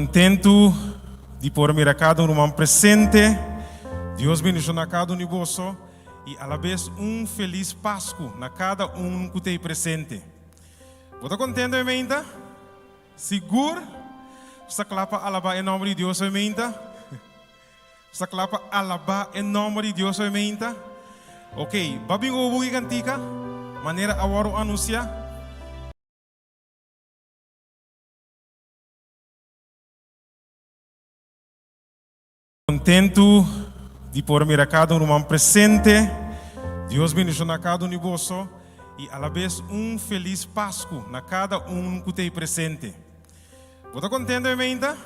Kontentu di por mira kada un ruman presente. Dios bendishoná kada un di boso i alabes un felis Pasku na kada un ku ta ei presente. Bo ta kontentu e meinta? Sigur? Bo sta kla pa alabá e nòmber di Dios e meinta? Bo sta kla pa alabá e nòmber di Dios e meinta? Oke, ba bin obo e kantika manera awor a anunsiá. Kontentu di por mira kada un ruman presente. Dios bendishoná kada un di boso i alabes un felis Pasku na kada un ku ta ei presente. Bo ta kontentu e meinta?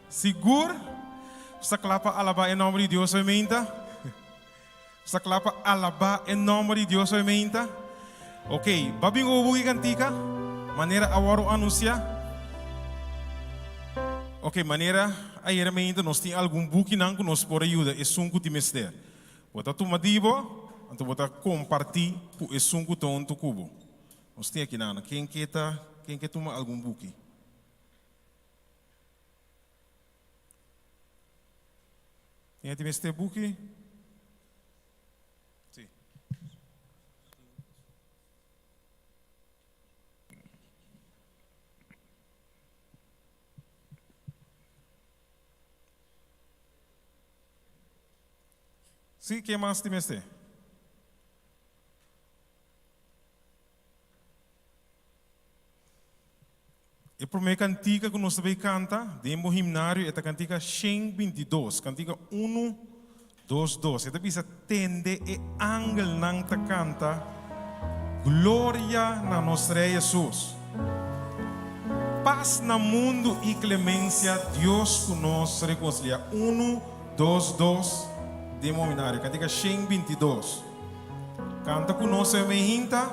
Sigur? Bo sta kla pa alabá e nòmber di Dios e meinta? Bo sta kla pa alabá e nòmber di Dios hoy meinta? Ok, ba bin obo e kantika, manera a wòrdu anunsiá. Ok, manera ayera meinta nos tin algun bukinan ku nos por a yuda esun ku tin mester. Bo ta tuma di bo, anto bo ta kompartí ku esun ku ta huntu ku bo. Nos tin akinan, ken ke ta, ken ke tuma algun buki? Ken tin mester buki? Sí. Sí, ken mas tin mester? E promé kantika ku nos ta bay kanta den bo himnario e ta kantika 122, kantika unu, dos, dos. E ta bisa, Tende e angelnan ta kanta, Gloria na nos Rei Hesus. Pas na mundu i klemensia, Dios ku nos rekonsiliá. Unu, dos, dos den bo himnario, kantika 122. Kanta ku nos e mehinta,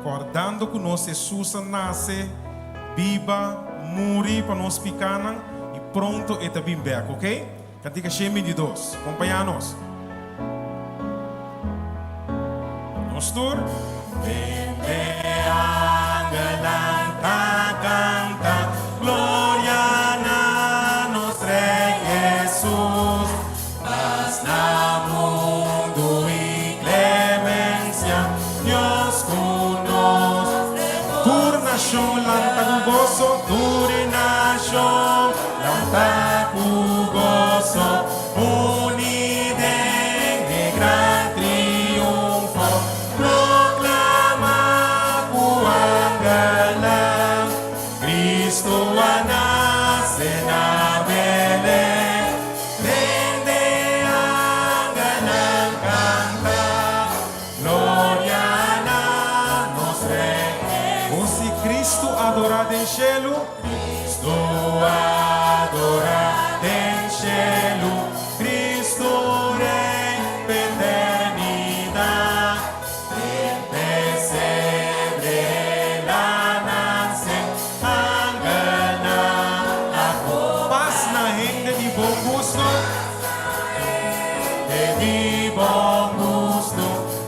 kòrdando ku nos Hesus a nase, biba, muri pa nos pikanan i pronto e ta bin bèk, ok? Kantika 122. Kompañá nos. Nos tur. Tende angelnan ta kanta, Gloria na nos Rei Hesus. Pas na mundu i klemensia, Dios ku nos. Tur nashon lanta ku goso, Tur nashon lanta ku goso, Uní den e gran triunfo, Proklamá ku angelnan, Kristu a nase na Belén. Tende angelnan kanta, Gloria na nos Rei. O si Kristu adorá den shelu. Kristu adorá den shelu, Kristu Rei p'eternidat. Den pesebre el a nase. Angelnan a Pas na hende di bon gusto. Hende di bon gusto,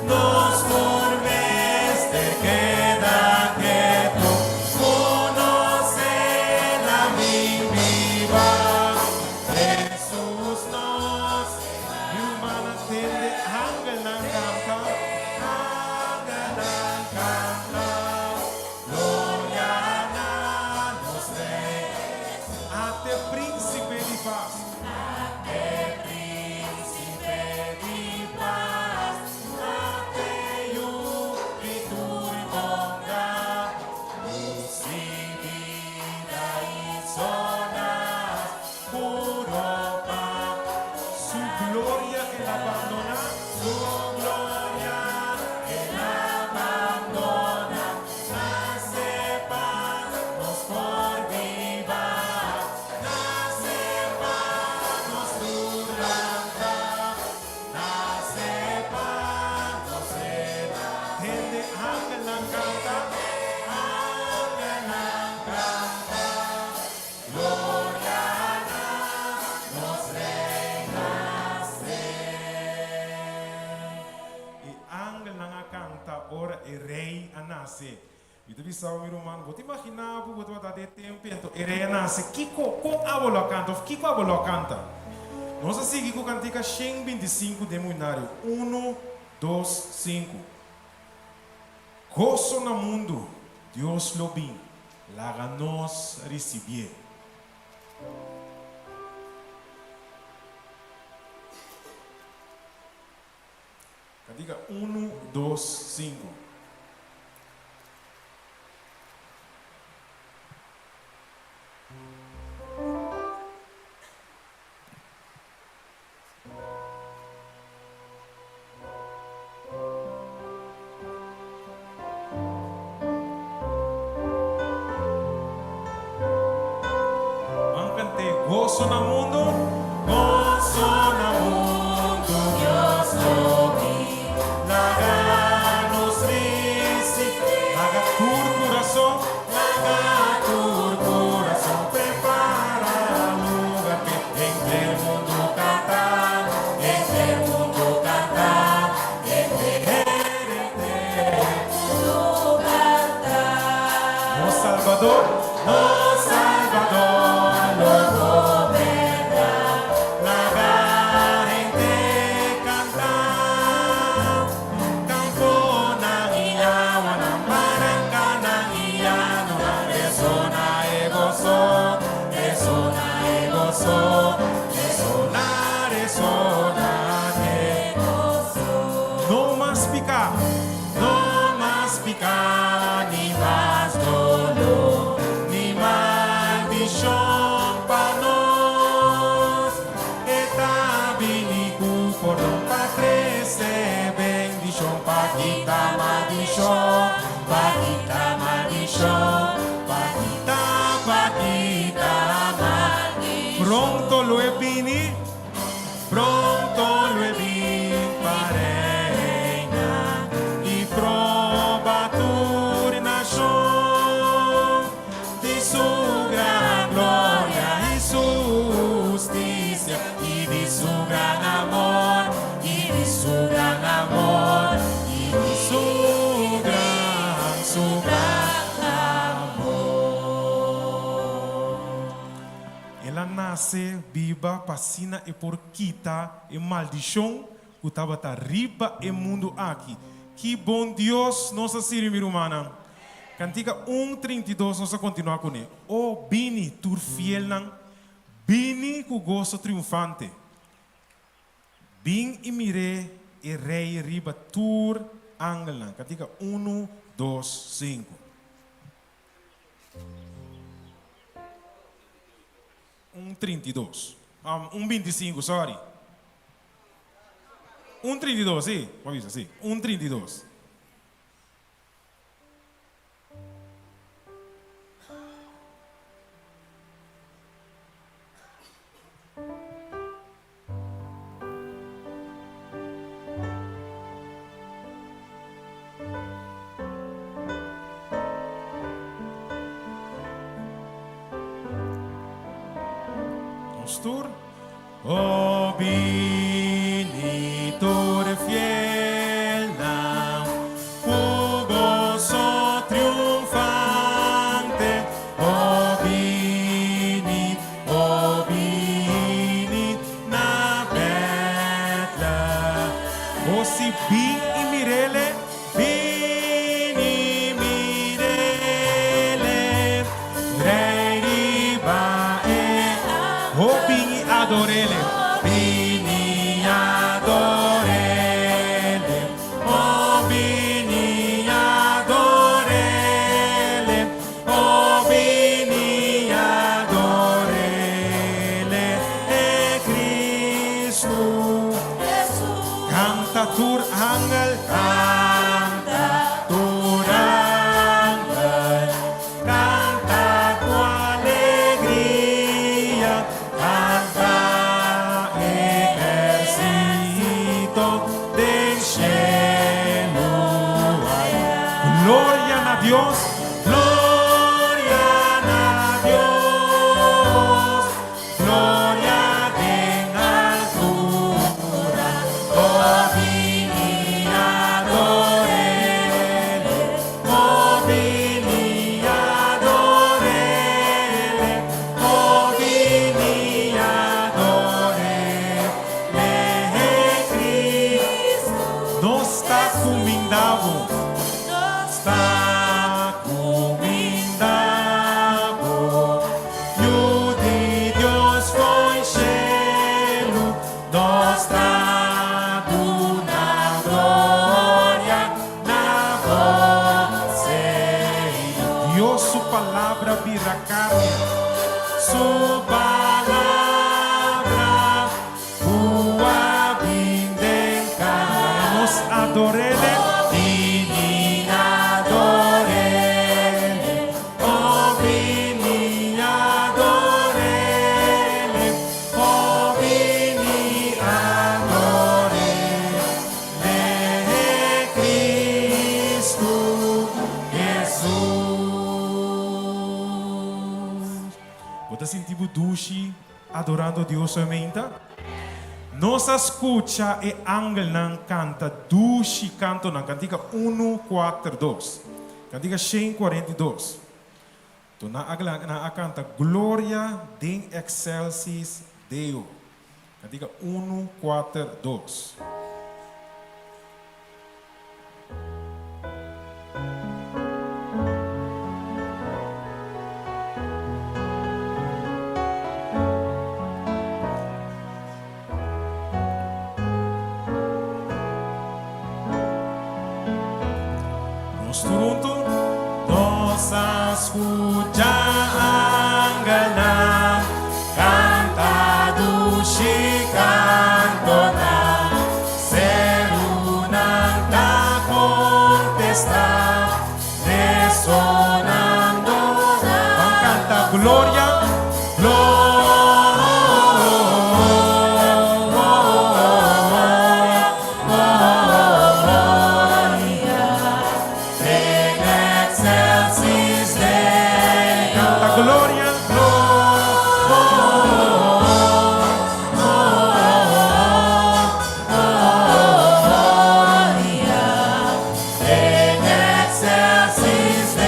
nos tur mester keda ketu, ku nos el a bin biba. Hesus nos. Mi rumannan tende angelnan kanta. Angelnan kanta. Gloria na nos Rey. Ate Príncipe di Paz. Ate Príncipe di Paz. Ate Yu di tur bondad. Luz di bida i solas puro pa. Su gloria el a bandoná. Su gloria el a bandoná. Nace pa nos por biba. Nace pa nos tur lanta. Nace pa nos rena. Tende angelnan canta. Angelnan canta. Gloria na nos Rey nace. E angelnan a canta ora e Rey a nace. Mi ta bisa bo, mi ruman, bo ta imaginá bo bo tabata den e tempu anto e rei a nase, kiko, kon abo lo a kanta òf kiko abo lo a kanta? Nos a sigui ku kantika 125 den muinario, unu, dos, sinku. Goso na mundu, Dios lo bin, laga nos risibié. Kantika unu, dos, sinku. Ban kant'é Goso na mundu. Goso na mundu, Dios lo bin laga nos risibi. Laga tur kurason, laga tur kurason prepara lugar p'e. Henter mundu kanta, henter mundu kanta, henter, henter mundu kanta. Nos Salbador, nos Salbador lo goberná. Laga hende kanta, kamponan i awanan, barankanan i llanonan, resona e goso, resona e goso, resona, resona e goso. No mas piká, no mas piká, ni mas doló, ni maldishon pa nos. E ta bini ku pordon pa trese bendishon, pa kita maldishon, pa kita maldishon, pa kita, pa kita maldishon. Pronto lo e bini, pronto lo e bin pa reina i proba tur nashon di su gran gloria i su hustisia, i di su gran amor, i di su gran amor, i di su gran, su gran amor. El a nase biba pa asina e por kita e maldishon ku tabata riba e mundu aki. Ki bon Dios nos a sirbi, mi rumannan! Kantika un 32 nos a kontinuá kuné, O bini, tur fielnan, bini ku goso triunfante. Bin i mir'é e Rei riba tur angelnan. Kantika unu, dos, sinku. Un 32. Un 25, sorry. Un 32, sí. Bo a bisa, sí. Un 32. Nos tur. O bini tur fielnan ku goso triunfante, o bini, o bini na Bètlehèm. O si bin i mir'Ele, bini mir'Ele, Rei riba e. O bin i ador'Ele, bini ador'Ele, o bini ador'Ele, o bini ador'Ele, e Cristo. Canta tur angel, canta tur angel, canta cu alegria, canta ehercito den cielo. Gloria na Dios, gloria na Dios, gloria den altura. O bini adorele, o bini. bo. Nos ta kuminda bo. Yu di Dios fo'i shelu. Nos ta duna gloria na bo, Señor. Dios su palabra bira carne. Su palabra cu a bin den carne. Laga nos ador'Ele. Bini ador'Ele. Oh, bini ador'Ele. Oh, bini ador'Ele. Cristo Jesus. Bo ta sinti bo dushi adorando Dios hoy meinta? Nos a scucha e angelnan canta dushi cantonan, cantica unu, cuater, dos, cantica shen 42. To nan a nan a canta Gloria den excelsis Deo, cantica unu, cuater, dos. Nos tur huntu nos a skucha angelnan kanta dushi kantonan, serunan ta kontestá resonando. Ban kanta gloria, Den excelsis Deo. Canta gloria, Den excelsis Deo.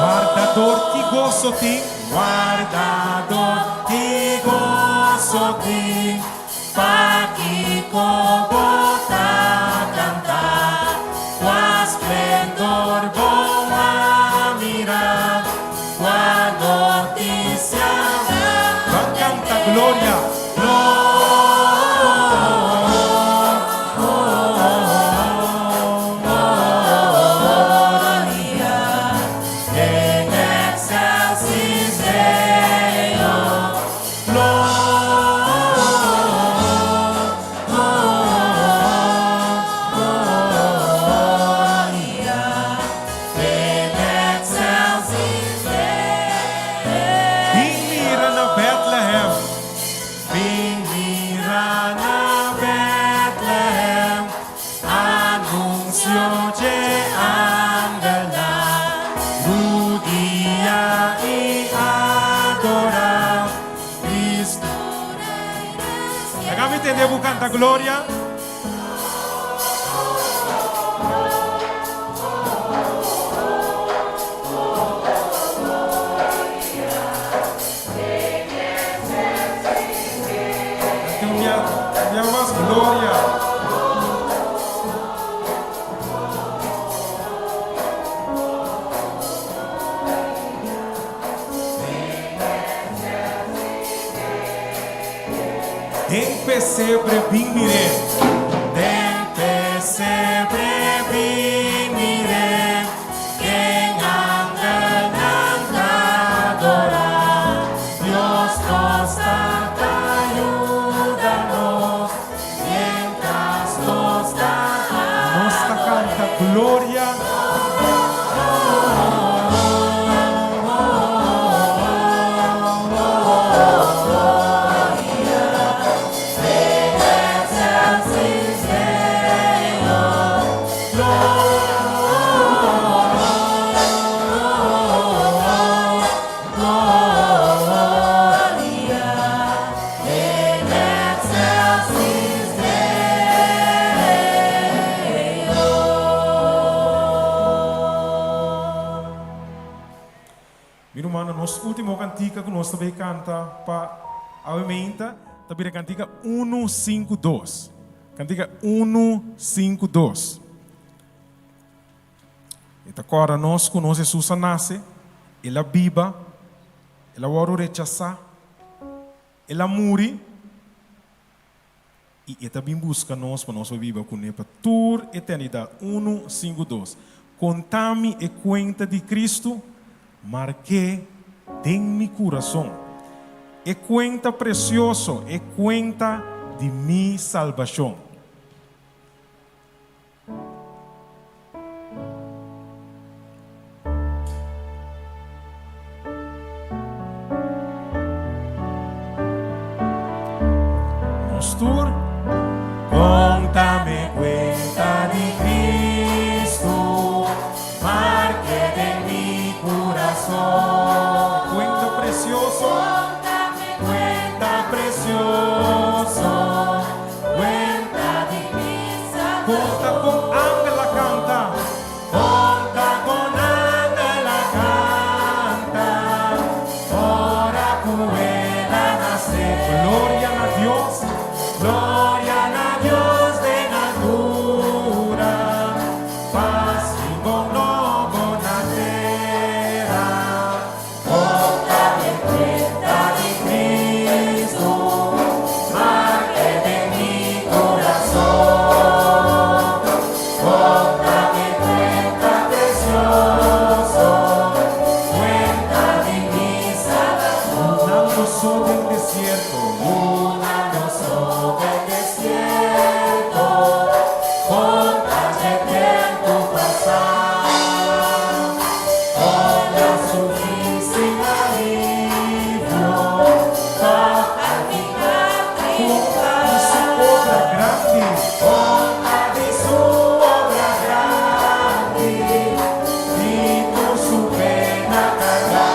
Wardador ki goso tin. Wardador ki goso tin. Pakiko bo ta kanta? Kua splendor bo a mira? Kua notisia Ban kanta gloria, Gloria in excelsis Deo. Bin mira na Bethlehem. Bin mira na Bethlehem. Anuncio dje angelnan. Rudia i adora Cristo. Laga mi tende bo canta Gloria. Cante un bia, un bia mas Gloria. Den pesebre bin mir'é. Den pesebre bin mir'é. Ken angelnan ta adorá. Dios nos Tata yuda nos mientras nos ta Nos ta canta gloria. Mi rumannan, nos ultimo kantika ku nos ta bay kanta pa awe meinta ta bira kantika unu sinku dos. Kantika unu, sinku, dos. E ta kòrda nos ku nos Hesus a nase, El a biba, El a wòrdu rechasá, El a muri i E ta bin buska nos pa nos por biba kuné pa tur eternidat. Unu, sinku, dos. Konta mi e kuenta di Kristu, mark'é den mi kurason. E kuenta presioso, e kuenta di mi salbashon. Nos tur. Contame cuenta di Cristo, marke den mi curason. Cuenta precioso. Contame cuenta precioso, cuenta di mi salvacion. Conta con angel a canta. Conta con angel a canta, ora cu el a nace. Gloria na Dios. Gloria na Dios den altura, paz y bon nobo na tera. Conta mi cuenta di Cristo, marke den mi corazon. Conta mi cuenta precioso, cuenta di mi salvacion. Un aña so den desierto. Un aña so den desierto, conta dje tempo pasá. Con el a sufri sin alivio, pa al final Conta di su obra grandi. Conta di su obra grandi, di tur su pena cargá.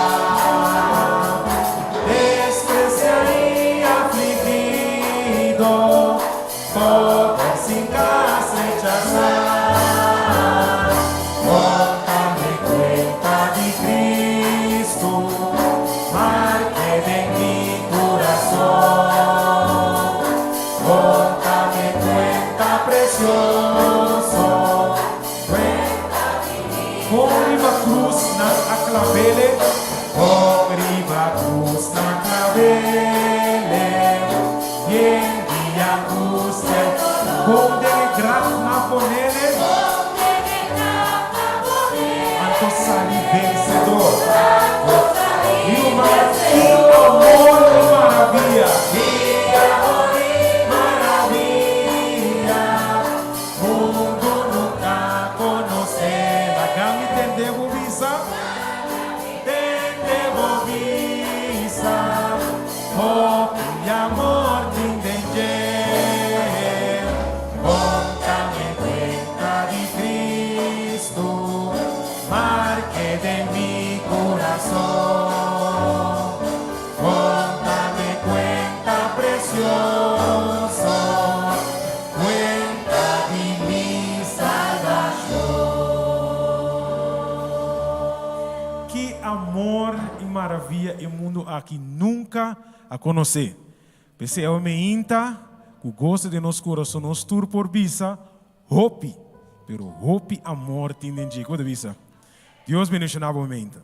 Despreciá y afligido, pober sin cas rechasá. Conta mi cuenta di Cristo, marke den mi curason. Conta mi cuenta precioso, cuenta di mi. Con riba cruz nan a clav'ele. Con riba cruz nan a clav'ele, yen di angustia. Con den e graf nan a ponele. Anto sali vencedor. Y ki amor y maravilla. Ki amor y maravilla, mundo nunca a conoce. Laga mi tende bo bisa. Tende bo bisa, hopi amor tin den dje. Conta mi cuenta di Cristo, marke den mi curason. Conta mi cuenta precioso, cuenta di mi salvacion. Ki amor y maravilla e mundo aki nunca a conoce. P'esey awe meinta, cu goso den nos curason nos tur por bisa, hopi, pero hopi amor tin den dje. Con ta bisa? Dios bendiciona bo meinta.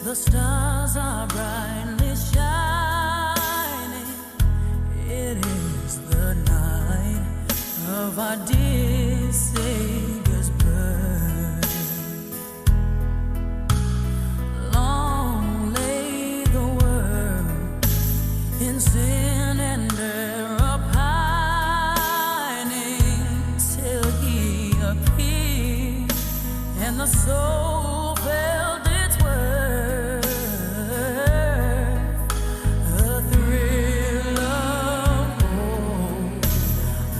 The stars are brightly shining. It is the night of our dear Savior's birth. Long lay the world in sin and error pining till he appeared and the soul felt its worth. A thrill of hope.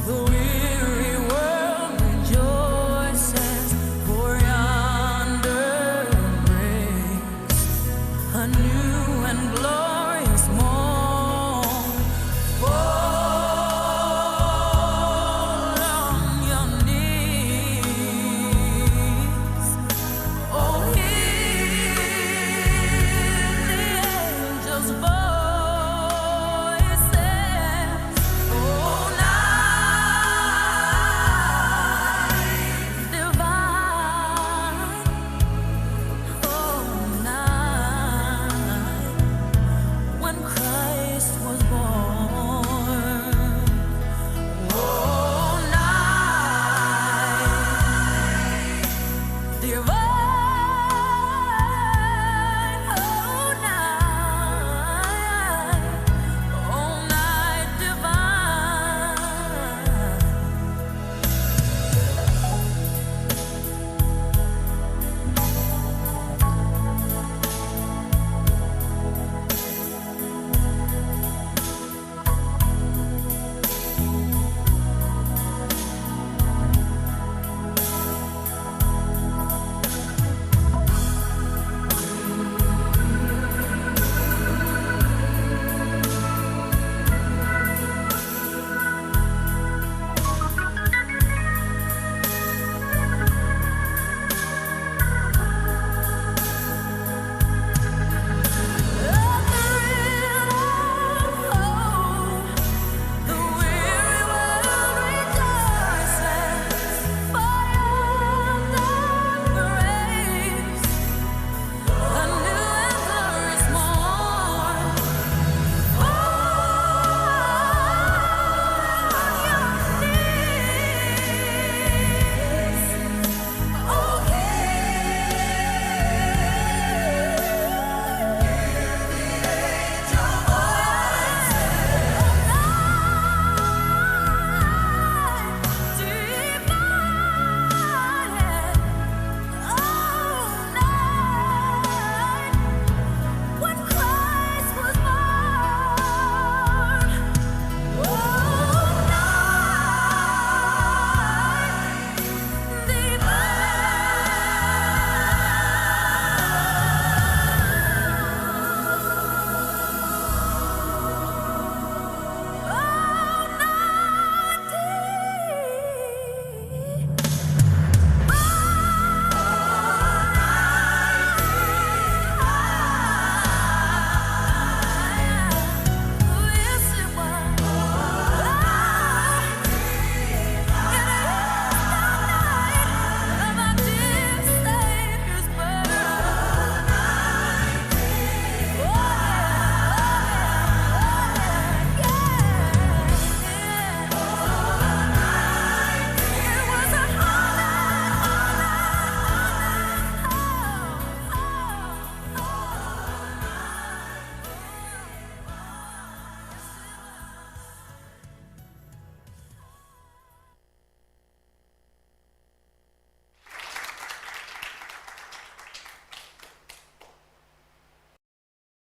The weary world rejoices, for yonder breaks a new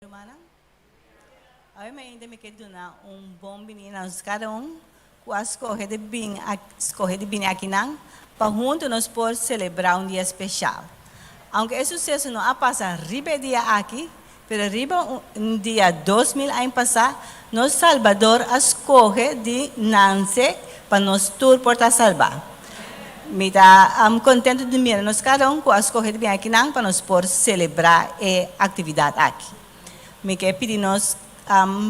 Rumannan, awe mainta mi ke duna un bon bini na nos kada un ku a skohe di bin skohe di bini akinan pa huntu nos por selebrá un dia speshal. Aunke e suseso no a pasa riba e dia aki, pero riba un dia 2000 aña pasá nos Salbador a skohe di nanse pa nos tur por ta salbá. Mi ta kontentu di mira nos kada un ku a skohe di bin akinan pa nos por selebrá e aktividat aki. Mi ke pidi nos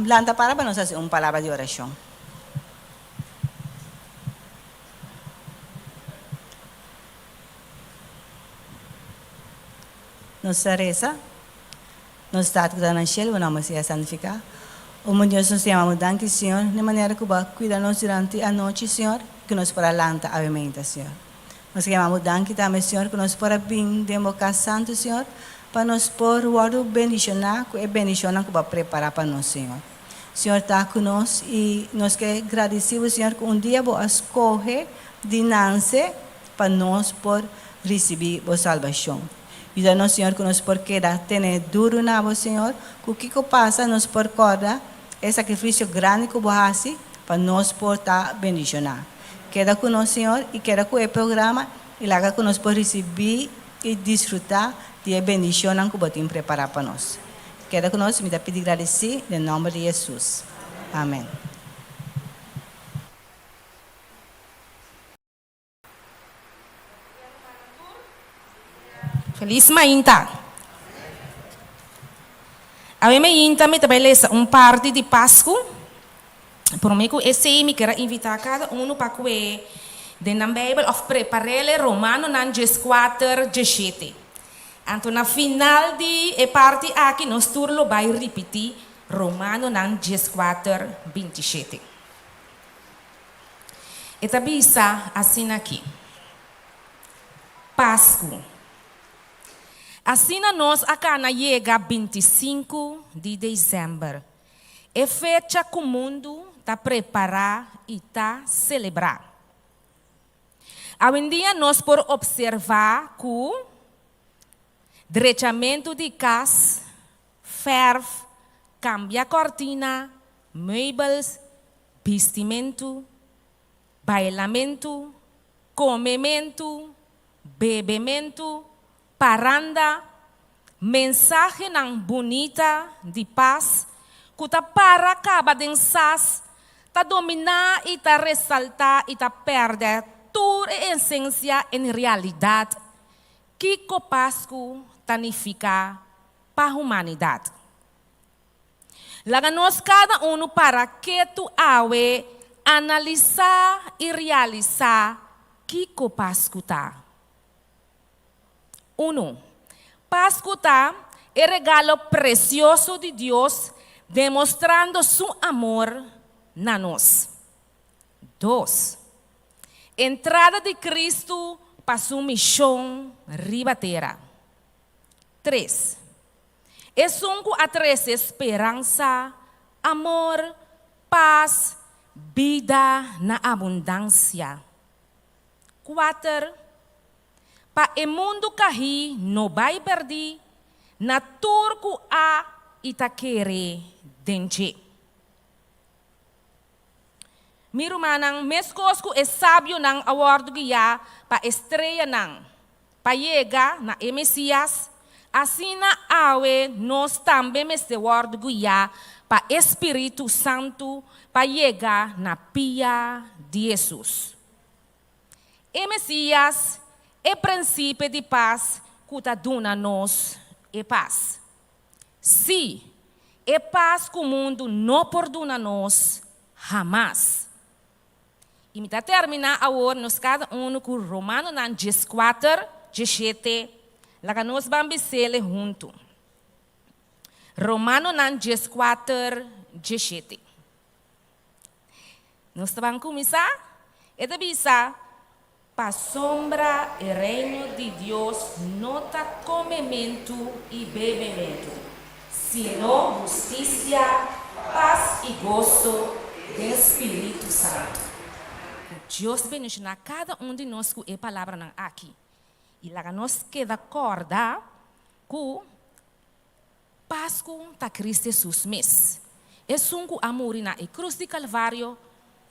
lanta para pa nos hasi un palabra di orashon. Nos ta resa, Nos Tata ku ta na shelu, bo nòmber sea santifiká. O mi Dios, nos ta yama bo danki, Señor, den manera ku bo a kuida nos durante anochi, Señor, i ku nos por a lanta awe meinta, Señor. Nos ta yama bo danki tambe, Señor, ku nos por a bin den bo kas santu, Señor, pa nos por wòrdu bendishoná ku e bendishonnan ku bo a prepará pa nos, Señor. Señor ta ku nos i nos ke gradisí bo, Señor, ku un dia bo a skohe di nanse pa nos por risibí bo salbashon. Yuda nos, Señor, ku nos por keda tene duru na bo, Señor, ku kiko pasa nos por kòrda e sakrifisio grandi ku bo hasi pa nos por ta bendishoná. Keda ku nos, Señor, i keda ku e programa i laga ku nos por risibí i disfrutá di e bendishonnan ku bo tin prepará pa nos. Keda ku nos, mi ta pidi gradisí den nòmber di Hesus. Amèn. Felis mainta. Awe mainta mi ta bai lesa un parti di Pasku. Promé ku esei mi ker a invitá kada unu pa kue den nan Beibel òf prepar'é Romanonan dieskuater diesshete. Anto na final di e parti aki nos tur lo bai ripití Romanonan dieskuater bintishete. E ta bisa asin'aki, Pasku. Asina nos a kana yega 25 di desèmber, e fecha ku mundu ta prepará i ta selebrá. Awendia nos por opservá ku drechamentu di kas, fèrf, kambia kòrtina, meubels, Bistimentu, bailamentu, komementu, bebementu, paranda, mensahenan bunita di pas ku ta para kaba den sas, ta dominá i ta resaltá i ta pèrdè tur e esensia en realidat kiko Pasku ta nifiká pa humanidat. Laga nos kada unu para ketu awe analisá i realisá kiko Pasku ta. Unu, Pasku ta e regalo presioso di Dios demostrando su amor na nos. Dos, entrada di Kristu pa su mishon riba tera. Tres, Esun ku a trese speransa, amor, pas, bida na abundansia. Kuater, Pa e mundu kahí no bai pèrdí na tur ku a i ta kere den dje. Mi rumannan, meskos ku e sabionan a wòrdu guiá pa e streanan Pa yega na e Mesías, asina awe nos tambe mester wòrdu guiá pa e Spiritu Santu pa yega na pia di Hesus. E Mesías, e Prinsipe di Pas ku ta duna nos e pas. Sí, e pas ku mundu no por duna nos hamas. I mi ta terminá awor nos kada unu ku Romanonan 14, 17, laga nos ban bis'ele huntu. Romanonan 14, 17. Nos ta ban kuminsá? E ta bisa, Pasobra e Reino di Dios no ta komementu i bebementu, sino hustisia, pas i goso den Spiritu Santu. Ku Dios bendishoná kada un di nos ku e palabranan aki, i laga nos keda kòrda ku. Pasku ta Kristu Hesus mes, esun ku a muri na e krus di Kalvario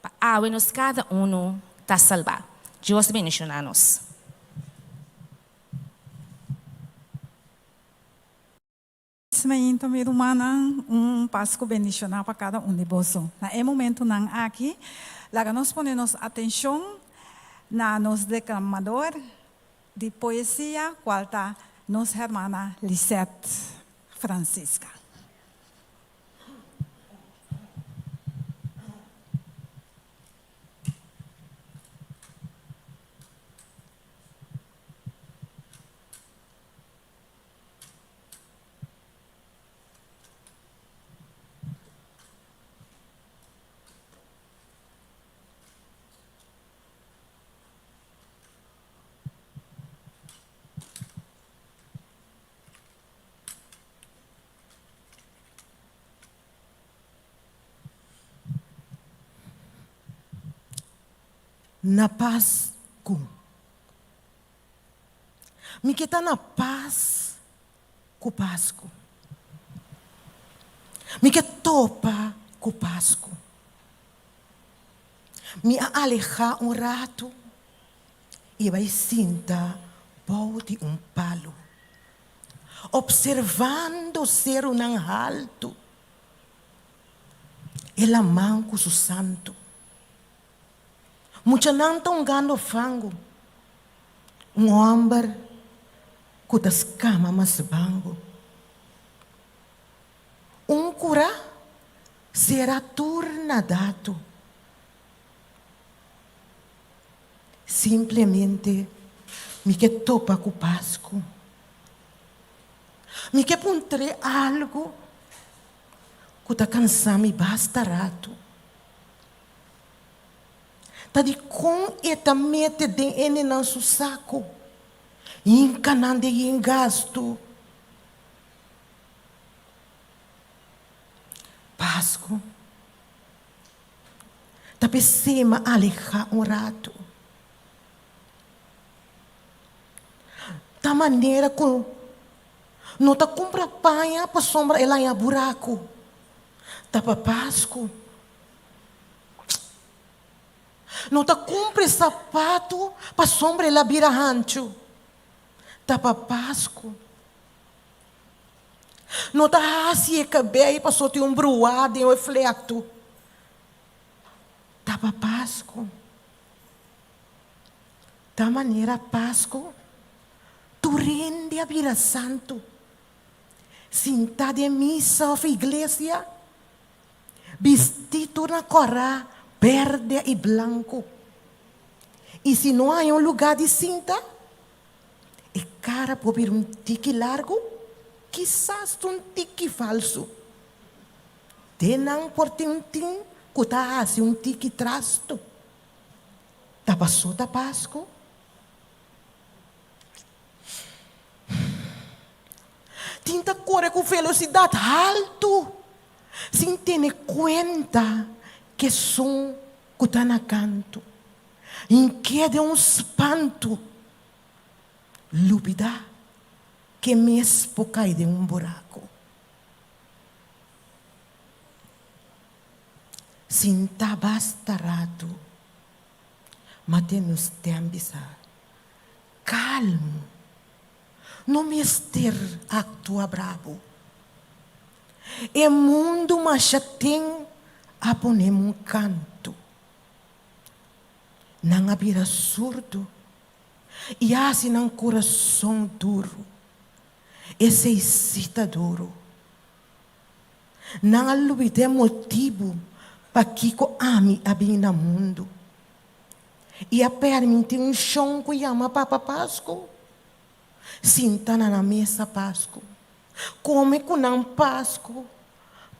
pa awe nos kada unu ta salbá. Dios bendishoná nos. Mainta mi rumannan, un Pasku bendishoná pa kada un di boso. Na e momentunan aki, laga nos pone nos atenshon na nos deklamador di poesia, kual ta nos hermana Lisette Francisca. Na pas ku. Mi ke ta na pas ku Pasku. Mi ke topa ku Pasku. Mi a alehá un ratu i bai sinta bou di un palu, opservando serunan haltu, e laman ku su santu. Muchanan ta hungando fangu. Un hòmber ku ta skama mas bangu. Un kurá sera tur na datu. Simplemente mi ke topa ku Pasku. Mi ke puntr'é algu ku ta kansa mi basta ratu. Ta di kon e ta mete den enenan su saku, hinka nan den yin gastu. Pasku ta p'esei m'a alehá un ratu. Ta manera ku no ta kumpra paña pasobra el haña buraku. Ta pa Pasku. No ta kumpri sapatu pasobra el a bira hanchu. Ta pa Pasku. No ta hasi e kabei pasobra tin un bruá den e flèktu. Ta pa Pasku. Ta manera Pasku, tur hende a bira santu. Sintá den misa òf iglesia. Bistí tur na kòrá, bèrdè i blanku. I si no haña un lugá di sinta, e kara por bira un tiki largu, kisas ta un tiki falsu. Den nan por tin un tin ku ta hasi un tiki trastu. Ta pasó ta Pasku? Tin ta kore ku velosidat haltu. Sin tene kuenta k'esun ku ta na kantu i keda un spantu, lubidá k'e mes por kai den un buraku. Sintá basta ratu, ma den nos tèm bisa, Kalmu, no mester aktua brabu. E mundu masha tin a ponem un kantu. Nan a bira surdu i a hasi nan kurason duru. Esei sí ta duru. Nan a lubidá e motibu pakiko ami a bin na mundu i a permití un shon ku yama Papa Pasku sinta na nan mesa Pasku. Kome ku nan Pasku,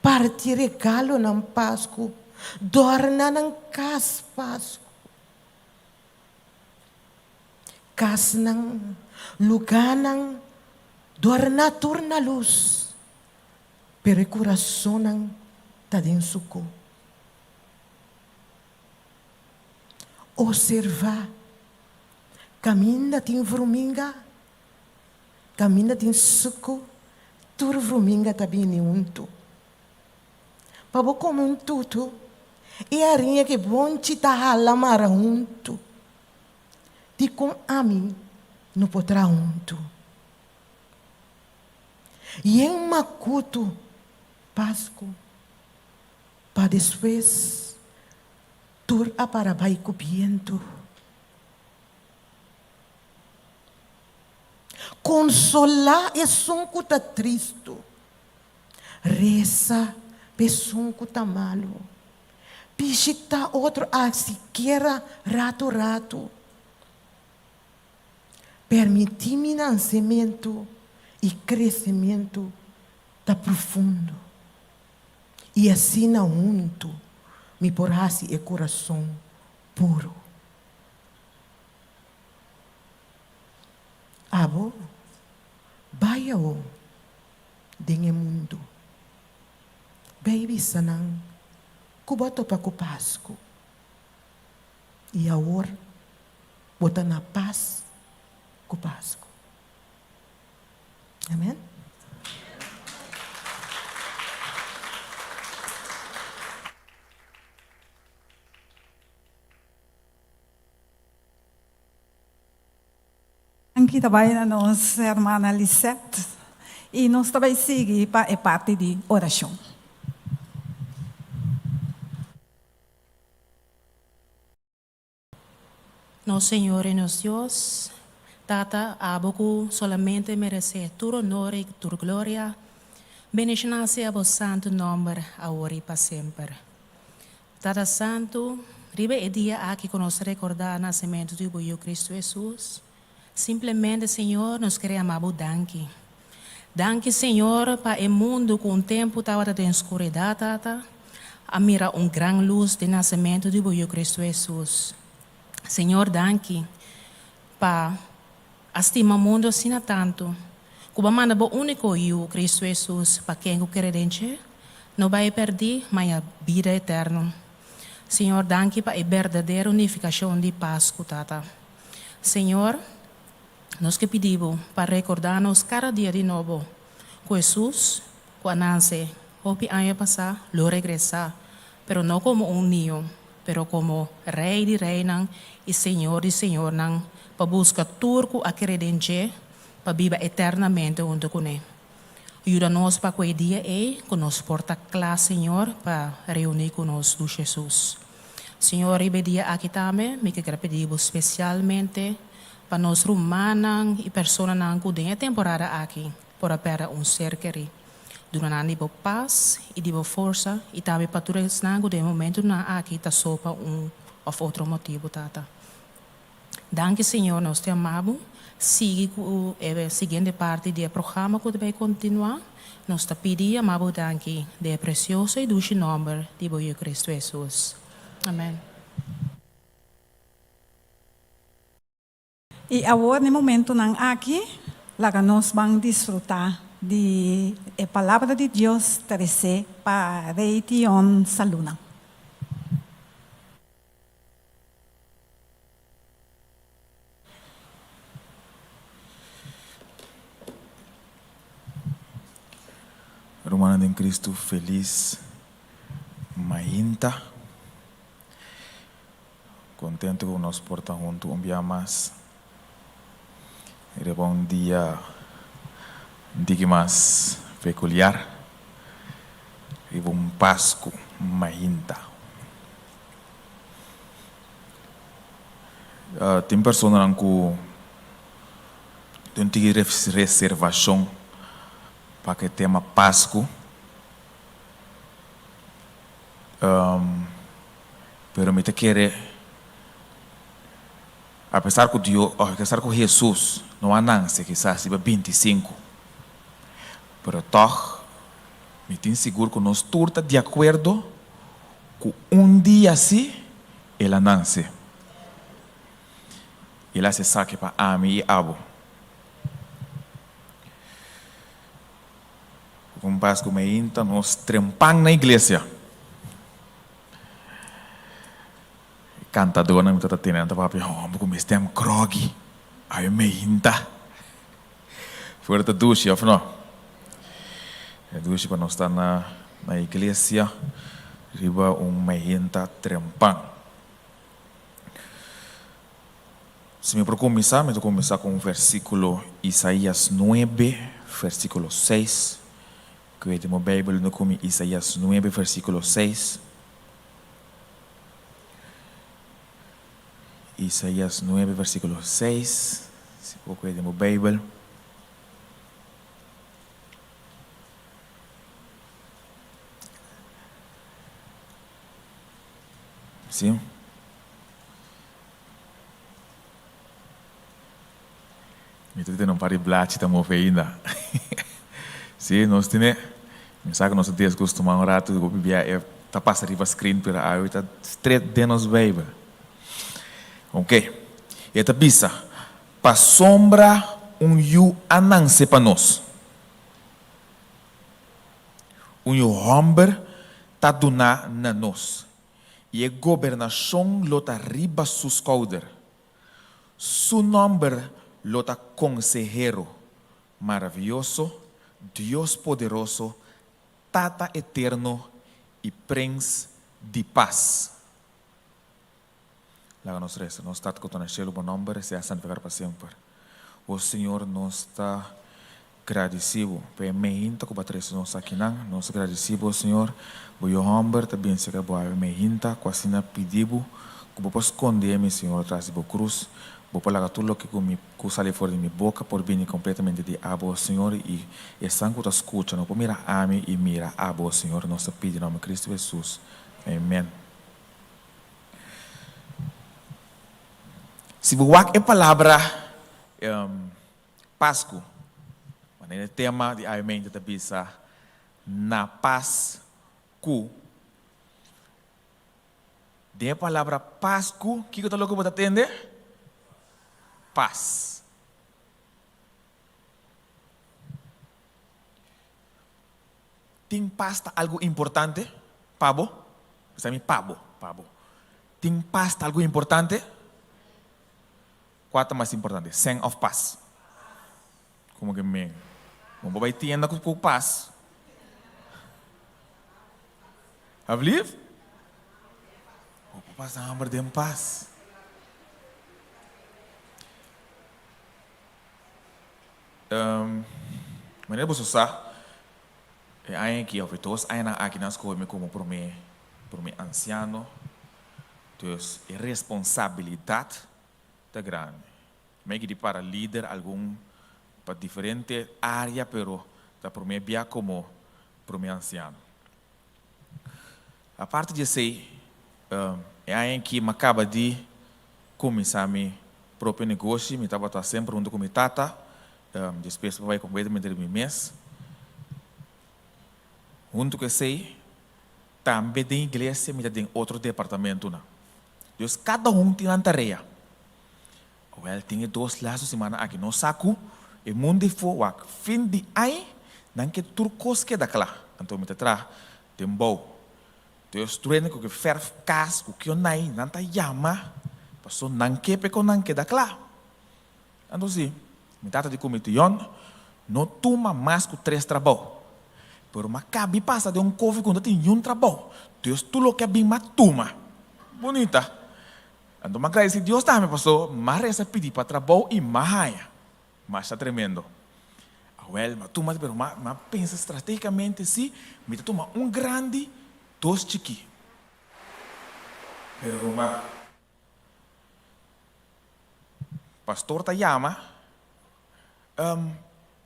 parti regalonan Pasku, dòrna nan kas Pasku. Kasnan, lugánan dòrná tur na lus, pero e kurasonnan ta den sukú. Oservá, kaminda tin vruminga, Kaminda tin suku, Tur vruminga ta bini huntu. Pa bo kome un tutu, e hariña ku e bonchi ta hala mara huntu. Dikon ami no por traha huntu? Yen makutu Pasku pa despues tur a para bai ku bientu. Konsolá esun ku ta tristu. Resa pa esun ku ta malu. Bishitá otro a sikiera ratu ratu. Permití mi nansementu i kresementu ta profundo, i asina huntu mi por hasi e kurason puru. Abo bai awor den e mundu. Bai bisa nan ku bo a topa ku Pasku, i awor bo ta na pas ku Pasku. Amen. Danki ta bai na nos hermana Lisette y nos ta bai sigui pa e parti di oracion. Nos Señor y nos Dios, Tata, abo cu solamente merece tur honor y tur gloria, bendiciona sea bo santo nomber awor y pa semper. Tata Santu, riba e dia aki ku nos ta rekordá nasementu di bo Yu Kristu Hesus, simplemente, Señor, nos kere yama bo danki. Danki, Señor, pa e mundu ku un tempu tabata den skuridat, Tata, a mira un gran lus den nasementu di bo Yu Kristu Hesus. Señor, danki pa a stima mundu asina tantu, ku bo a manda bo úniko Yu, Kristu Hesus, pa ken ku kere den dje no bai pèrdí, ma ya bida eterno. Señor, danki pa e berdadero nifikashon di Pasku, Tata. Señor, nos ke pidi bo pa rekordá nos kada dia di nobo ku Hesus, ku a nanse hopi aña pasá, lo regresá, pero no komo un niño, pero komo Rei di reinan i Señor di señornan, pa buska tur ku a kere den dje pa biba eternamente huntu kuné. Yuda nos pa ku e dia ei ku nos por ta kla, Señor, pa reuní ku nos du Jesus. Señor, riba e dia aki tambe mi ke kere pidi Bo spesialmente pa nos rumannan i personanan ku den e temporada aki por a pèrdè un ser kerí. Duna nan di bo pas i di bo forsa i tambe pa tur esnan ku den e momentunan aki ta so pa un òf otro motibu, Tata. Danki Señor, nos te ama bo. Sigui ku e siguiente parti di e programa ku ta bai kontinuá. Nos ta pidi i ama bo danki den e presioso i dushi nòmber di bo Yu Kristu Hesus. Amen. I awor n'e momentunan aki, laga nos ban disfrutá di e Palabra di Dios tresé pa Rey Tion Saluna. Rumannan den Cristo felis mainta. Contento cu nos por ta hunto un bia mas riba un dia un tiki mas peculiar, riba un Pascu mainta. Tin personanan cu tin un tiki reservacion pa cu e tema Pascu. Pero mi ta kere, apesar ku Dios, apesar ku Hesus no a nanse kisas riba bintisinku, pero tòg mi tin sigur ku nos tur ta di akuerdo ku un dia sí el a nanse. El a hasi esaki pa ami i abo. Ku Pasku meinta nos trempan na iglesia. Kantadónan mi ta tene nan ta papia, Hòmber ku mi stèm grògi, awe meinta. Fuera ta dushi, òf no? E dushi pa nos ta na na iglesia riba un mehenta trempan. Si mi por kuminsá, mi ta kuminsá ku un versíkulo Isaías nuebe, versíkulo seis. Ku e den bo Beibel unda ku mi Isaías nuebe, versíkulo seis. Isaías nuebe, versíkulo seis. Si bo ku e den bo Beibel. Sí. Mi ta tene un par di blachi ta move ainda. Sí, nos tene, mi sa ku nos ta deskustumá un ratu di hopi bia e ta pasa riba screen, pero awe ta stret den nos Bijbel. Ok, e ta bisa, Pasobra un yu a nanse pa nos. Un yu hòmber ta duná na nos, i e gobernashon lo ta riba su skouder. Su nòmber lo ta Konsehero Maravioso, Dios Poderoso, Tata Eterno i Prens di Pas. Laga nos resa. Nos Tata ku ta na shelu, bo nòmber sea santifikado pa semper. O Señor, nos ta gradisí bo pa e meinta ku bo a trese nos akinan. Nos ta gradisí bo, Señor, bo Yu hòmber ta bin serka bo awe meinta ku asina pidi bo ku bo por skondé mi, Señor, tras di bo krus. Bo por laga tur loke ku mi ku sali for di mi boka por bini kompletamente di abo, Señor, i esnan ku ta skucha no por mira ami i mira abo, Señor. Nos ta pidi nòmber Kristu Hesus. Amen. Si bo wak e palabra Pasku, manera e tema di awe ta bisa na pas ku. Den e palabra Pasku, kiko ta loke bo ta tende? Pas. Tin pas ta algu importante pa bo? Bisa mi pa bo, pa bo. Tin pas ta algu importante? Kua ta mas importante, sèn òf pas? Komo ke men? Bo por bai tienda ku pas. Alsjeblieft? Bo por pasa hamber den pas. Manera boso sa, e aña aki òf e dos añanan aki nan skohe mi komo promé promé ansiano. Dus e responsabilidat ta grandi. Mi a kidi para lider algun pa diferente área pero ta promé bia komo promé ansiano. Aparte di esei, e aña aki mi a kaba di kuminsá mi propio negoshi. Mi tabata semper huntu ku mi tata, despues mi a bai kompletamente di mi mes. Huntu ku esei, tambe den iglesia mi ta den otro departamentunan. Dus kada un tin nan tarea. Wèl, tin e dos lastu simana aki nos sa ku e mundu di for wak fin di aña nan ke tur kos keda kla. Anto mi ta traha den bou. Dus tur hende ku ke fèrf kas ku kionai nan ta yama paso nan ke p'e kon nan keda kla. Anto si, mi tata di ku mi Tion no tuma mas ku tres trabou. Pero m'a kabi pasa den un kofi ku no ta tin niun trabou. Dus tur loke a bin m'a tuma. Bunita. Anto m'a gradisi Dios tambe paso m'a resa pidi pa trabou i m'a haña. Masha tremendo. Awel, m'a tuma pero m'a m'a pensa strategicamente si mi ta tuma un grandi, dos chikí. Pero ruman, pastor ta yama,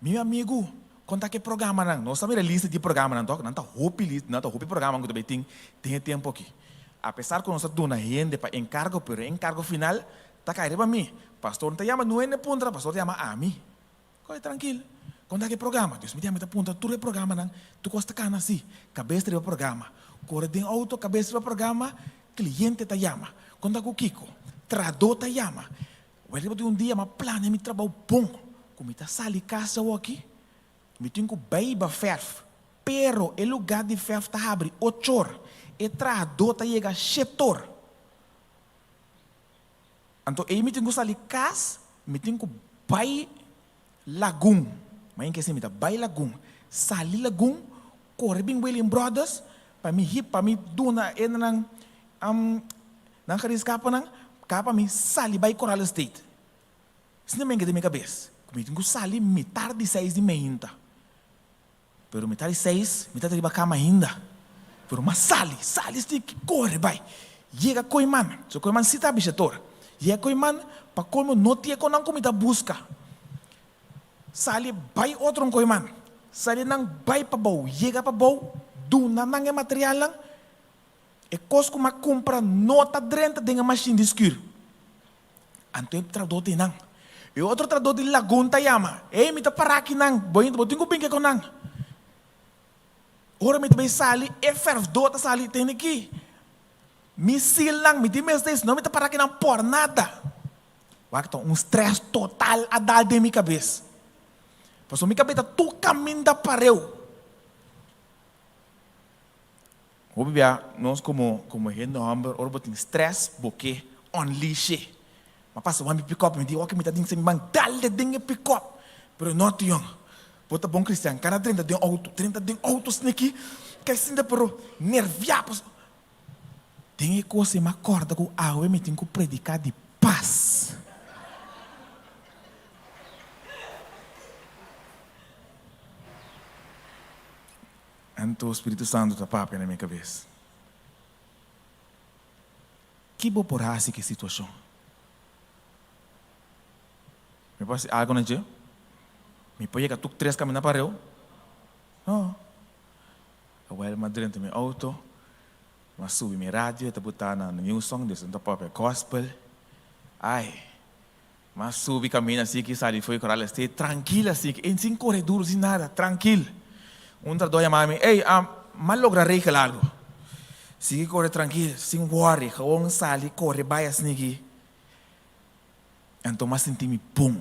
Mi amigu, kon ta ku e programanan? Nos ta mira lista di programanan tok, nan ta hopi lista, nan ta hopi programa ku ta bai tin den e tempu aki. Apesar ku nos ta duna hende pa enkargo, pero e enkargo final ta kai riba mi. Pastor no ta yama nuen e puntra, pastor ta yama ami. Koe trankil, kon ta ku e programa? Dios mi ta yama mi ta puntra tur e programanan, tur kos ta kana si. Kabes ta riba programa. Kore den outo, kabes riba programa, kliente ta yama. Kon ta ku kiko? Trahadó ta yama. Wèl riba di un dia m'a plania mi trabou bon, ku mi ta sali kas awoki, mi tin ku bai ba fèrf, pero e lugá di fèrf ta habri ochor, e trahadó ta yega shetor. Anto ei mi tin ku sali kas, mi tin ku bai Lagun. Mañana ke si mi ta bai Lagun, sali Lagun. Kore bin William Brothers pa mi hip pa mi duna e nan nan gereedskapennan ka pa mi sali bai Coral Estate. Asina men keda den mi kabes ku mi tin ku sali mitar di seis di meinta. Pero mitar di seis mi ta riba kama ainda. Pero m'a sali, sali stik kore bai. Yega Koiman, so Koiman si ta bishator. Yega Koiman pa kolmo no tin e konan ku mi ta buska. Sali bai otro un koiman. Sali nan bai pabou, yega pabou, duna nan e materialnan. E kos ku m'a kumpra no ta drenta den e mashin di skür. Anto e trahadó di nan. E otro trahadó di lagun ta yama, Ey, mi ta pará aki nan, bo bo tin ku bin ke ku nan. Ora mi ta bai sali, e fèrfdó ta sali, Tene aki mi silnan, mi tin mester, si no mi ta pará aki nan por nada. Wak ta un stress total a dal den mi kabes. Pasobra mi kabes ta tur kaminda pareu. Hopi bia nos komo komo hende hòmber ora bo tin stress bo ke unleash e. Mi a pasa wan mi pikòp mi di oke mi ta den mi ban dal de den e pikòp pero no tion bo ta bon kristian kana drenta den outo drenta den outo sneki kai sinta pero nerviá pasobra den e kos ei mi a kòrda ku awe mi tin ku prediká di pas. Anto Spiritu Santu ta papia na mi kabes, Ki bo por hasi ku e situashon? Mi por hasi algu na dje? Mi por yega tuk tres kaminda pareu? No. Awel mi a drenta mi outo, mi a subi mi radio, e ta buta na new song, des nan ta papia gospel. Ai, mi a subi kaminda así ki sali fo'i Coral Estate trankil así, sin kore duru, sin nada, trankil. Un trabador yama mi, Ey, mi a logra regel algu. Sigui kore trankil, sin worry, gewoon sali kore bai asina aki. Anto mi a sinti mi bon.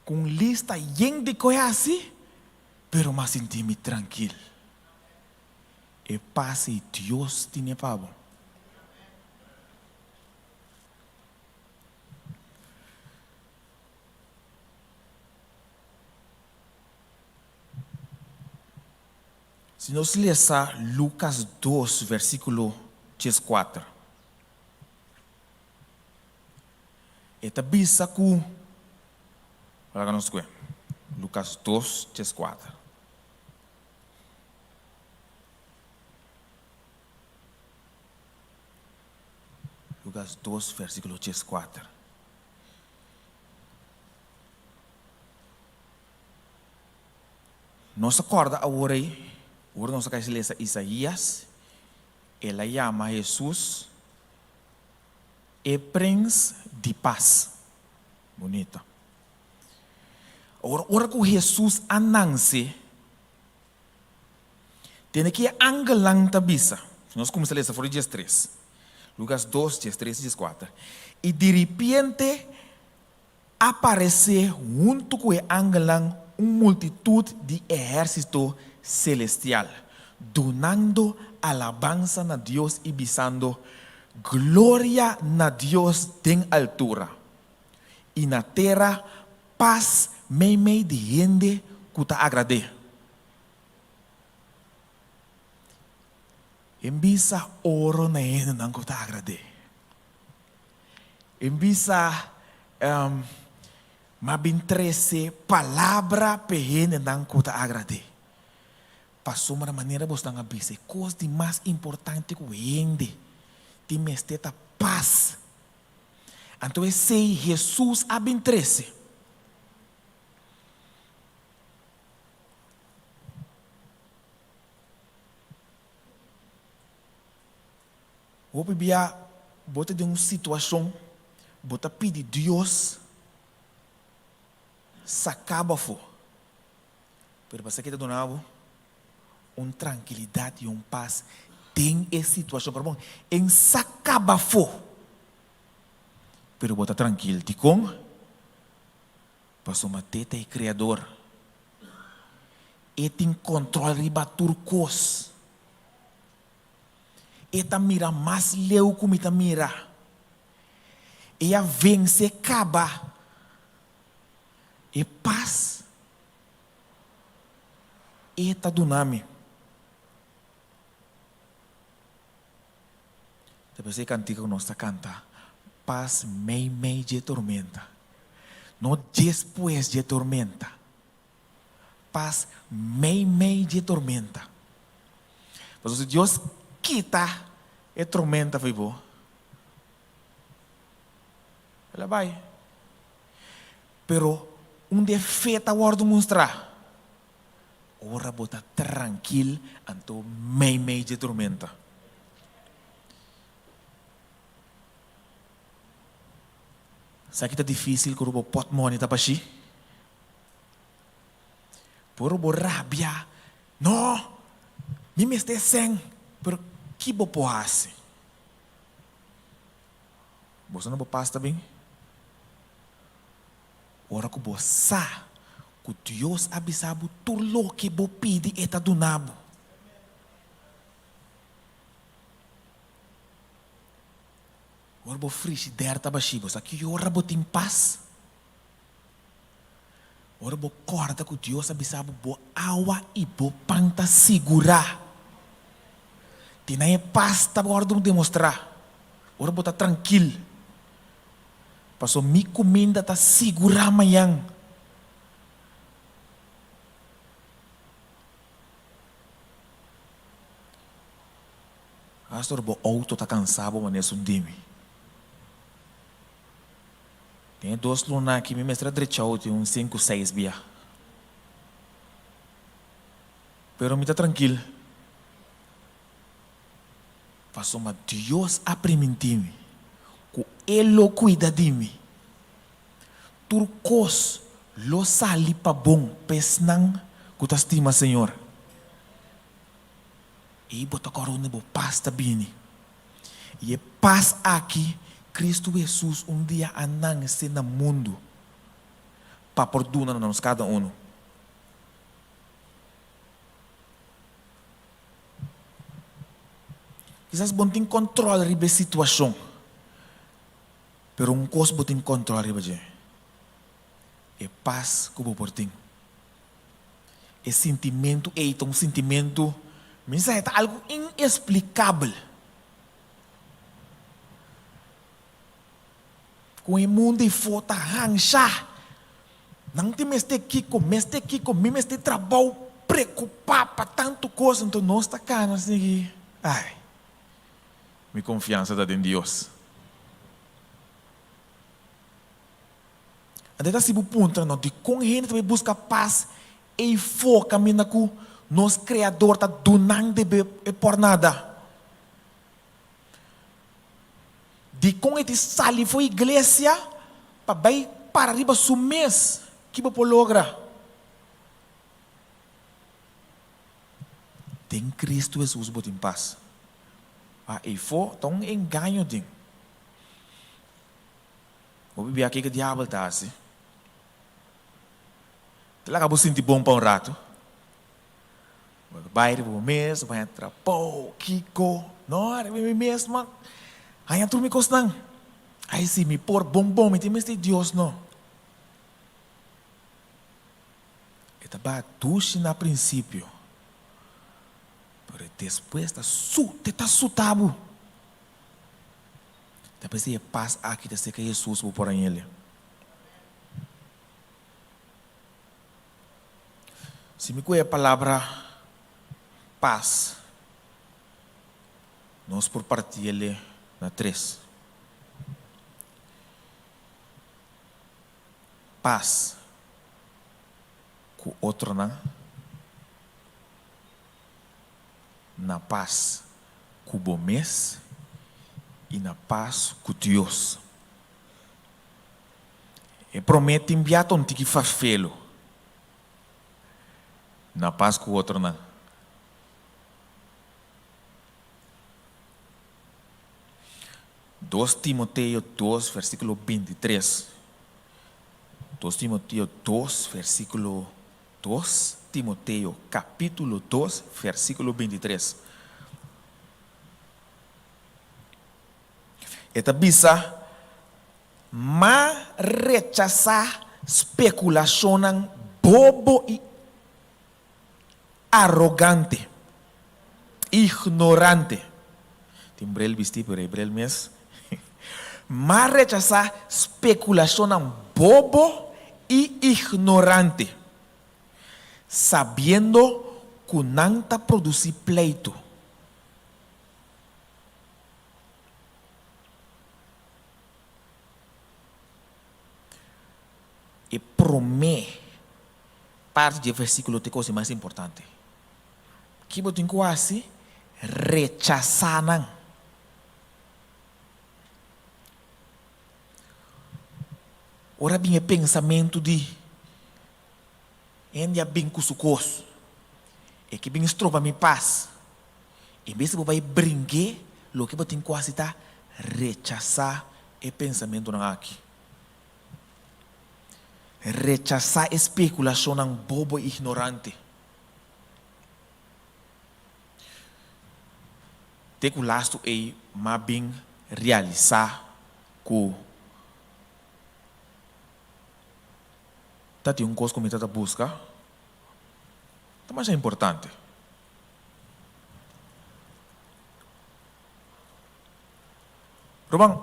Ku un lista yen di koe hasi, pero mi a sinti mi trankil. E pas ei Dios tine pa bo. Si nos lesa Lucas dos versiculo dieskuater, e ta bisa ku, laga nos kue, Lucas dos dieskuater. Lucas dos versiculo dieskuater. Nos a kòrda awor ei, ora nos a kai lesa Isaías, el a yama Hesus e Prens di Pas. Bunita. Awor, ora ku Hesus a nanse, Tende ki e angelnan ta bisa. Si nos kuminsá lesa for di diestres, Lukas dos, diestres i dieskuater, I diripiente a paresé huntu ku e angelnan un multitut di ehérsito selestial, dunando alabansa na Dios i bisando, Gloria na Dios den altura, i na tera pas meimei di hende ku ta agrad'é. En bisa oro na e hendenan ku ta agrad'é. En bisa m'a bin trese palabra p'e hendenan ku ta agrad'é. Pasobra manera bosnan a bisa, e kos di mas importante ku hende tin mester ta pas. Anto esei Hesus a bin trese. Hopi bia bo ta den un situashon, bo ta pidi Dios saka bo afó. Pero pasá ke ta duna bo un trankilidat i un pas den e situashon. Pero bon, en saka bo afó, pero bo ta trankil. Dikon? Pasobra te ta e Kreador. E tin kòntròl riba tur kos. E ta mira mas leu ku mi ta mira. E a vense kaba e pas. E ta duna mi. Ta p'esei kantika ku nos ta kanta, Pas meimei dje tormenta, no despues dje tormenta. Pas meimei dje tormenta. Pasobra si Dios kita e tormenta fo'i bo, el a bai. Pero un di e fe ta wòrdu mustrá ora bo ta trankil anto meimei dje tormenta. Sa ki ta difísil ku bo pòtmòni ta bashí? Por bo rabia, No, mi mester sèn, pero ki bo por hasi? Boso no bo pas ta bin? Ora ku bo sa ku Dios a bisa bo tur loke bo pidi e ta duna bo. Ora bo frishider ta bashí, bo sa ki ora bo tin pas? Ora bo kòrda ku Dios a bisa bo, bo awa i bo pan ta sigurá. Tin nan e pas ta wòrdu demostrá. Ora bo ta trankil, pasobra mi kuminda ta sigurá mañan. Asta ora bo outo ta kansá bo manera esun di mi. Den e dos luna aki mi mester a drechau tin un sinku seis bia. Pero mi ta trankil pasobra Dios a primintí mi ku E lo kuida di mi. Tur kos lo sali pa bon pa esnan ku ta stima Señor. Ei bo ta kòrda unda bo pas ta bini. I e pas aki Kristu Hesus un dia a nanse na mundu pa por duna na nos kada unu. Kisas bo no tin kòntròl riba e situashon, pero un kos bo tin kòntròl riba dje, e pas ku bo por tin. E sintimentu ei ta un sintimentu, mi sa e ta algu inesplikabel. Ku e mundu ei for ta hansha. Nan tin mester kiko, mester kiko, mi mester trabou, preokupá pa tantu kos, anto nos ta kana sigui, ai, mi konfiansa ta den Dios. Anto ta si bo puntra no, dikon hende ta bai buska pas eifó kaminda ku nos Kreador ta dunan debe e pòrnada? Dikon e tin sali for iglesia pa bai para riba su mes? Ki bo por logra? Den Kristu Hesus bo tin pas. A eifó ta un engaño den. Bo bibia kiko diabel ta hasi? Ta laga bo sinti bon pa un ratu. Bo ta bai riba bo mes, bo haña trabou, kiko. No, riba mi mes ma haña tur mi kosnan. Ai si mi por bon bon, mi tin mester di Dios no. E ta baha dushi na prinsipio, pero despues ta su, te ta suta bo. Ta p'esei e pas aki ta serka Hesus bo por hañ'el. Si mi kohe e palabra pas, nos por parti'el na tres. Pas ku otronan, na pas ku bo mes i na pas ku Dios. E promé tin biato un tiki farfelo. Na pas ku otronan. Dos Timoteo dos versíkulo bintitres. Dos Timoteo dos versíkulo dos Timoteo kapítulo dos versíkulo bintitres. E ta bisa, Ma rechasá spekulashonnan bobo i. Arogante. Ignorante. Tin bril bistí pero e bril mes. M'a rechasá spekulashonnan bobo i ignorante, sabiendo ku nan ta produsí pleitu. E promé parti di e versíkulo ta e kos di mas importante. Ki bo tin ku hasi? Rechasá nan. Ora bin e pensamentu di hende a bin ku su kos, e ke bin stroba mi pas. En bes di bo bai bring'é, loke bo tin ku hasi ta rechasá e pensamentunan aki. Rechasá e spekulashonnan bobo i ignorante. Te ku lastu ei m'a bin realisá ku ta tin un kos ku mi ta ta buska ta masha importante. Ruman,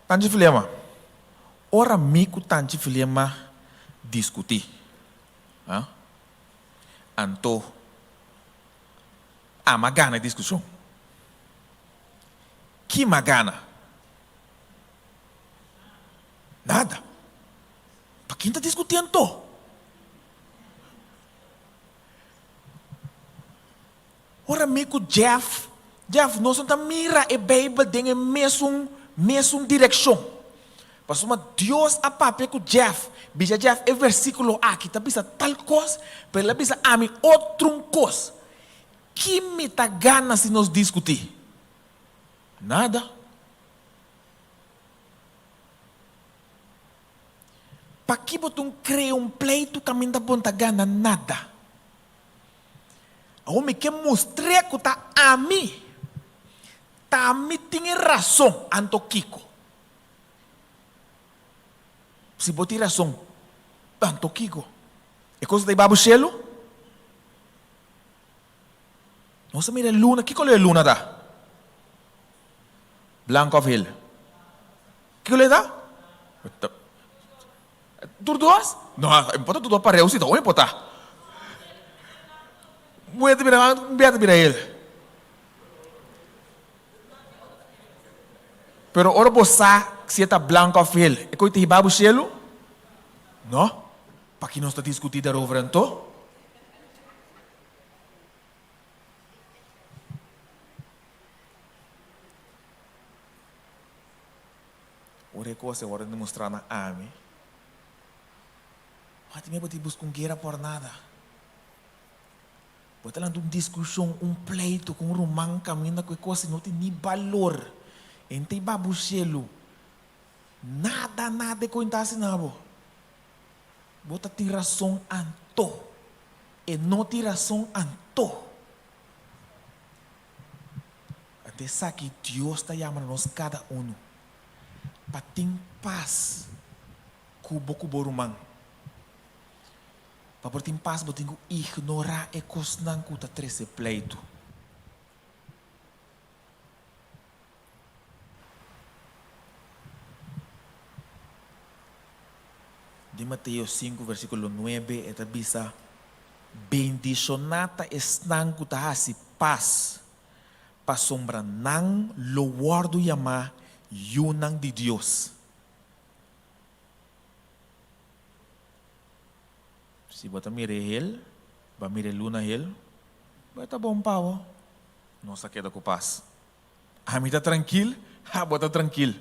Tanchi Filema, ora mi ku Tanchi Filema diskutí, ha, anto a m'a gana e diskushon. Ki m'a gana? Nada. Pa kin ta diskutí anto? Ora mi ku Jeff, Jeff, nos no ta mira e Beibel den e mesun mesun direkshon. Pasobra Dios a papia ku Jeff, bisa Jeff e versíkulo aki ta bisa tal kos, pero el a bisa ami otrun kos. Ki mi ta gana si nos diskutí? Nada. Paki bo ta un krea un pleitu kaminda bo no ta gana nada? Awor mi ke mustr'é ku ta ami, ta ami tin e rason, anto kiko? Si bo tin rason, anto kiko? E kos ta hiba bo shelu? Nos a mira e luna, ki kolor e luna ta? Blanku òf hel? Ki kolor e ta? Tur dos? No, importa tur dos pareu si ta un importa. Muher ta bira un bia ta bira el. Pero ora bo sa si e ta blanco of hel, e koe ta hiba bo shelu? No. Paki nos ta diskuti darover anto? Ora e kos ei wòrdu demostrá na ami, wak mi bo tin buska un guera por nada. Bo ta lanta un diskushon, un pleitu ku un ruman kaminda ku e kos ei no tin ni balor. E no ta hiba bo shelu. Nada, nada e kos no ta hasi na bo. Bo ta tin rason anto. E no tin rason anto. Ante esaki Dios ta yama na nos kada unu pa tin pas ku bo ku bo ruman. Pa por tin pas bo tin ku ignorá e kosnan ku ta trese pleitu. Den Mateo sinku versíkulo nuebe e ta bisa, Bendishoná ta esnan ku ta hasi pas, pasobra nan lo wòrdu yamá yunan di Dios. Si bo ta mira e hel, bo a mira e luna hel, bo ta bon pa bo. Nos a keda ku pas. Ami ta trankil, abo ta trankil.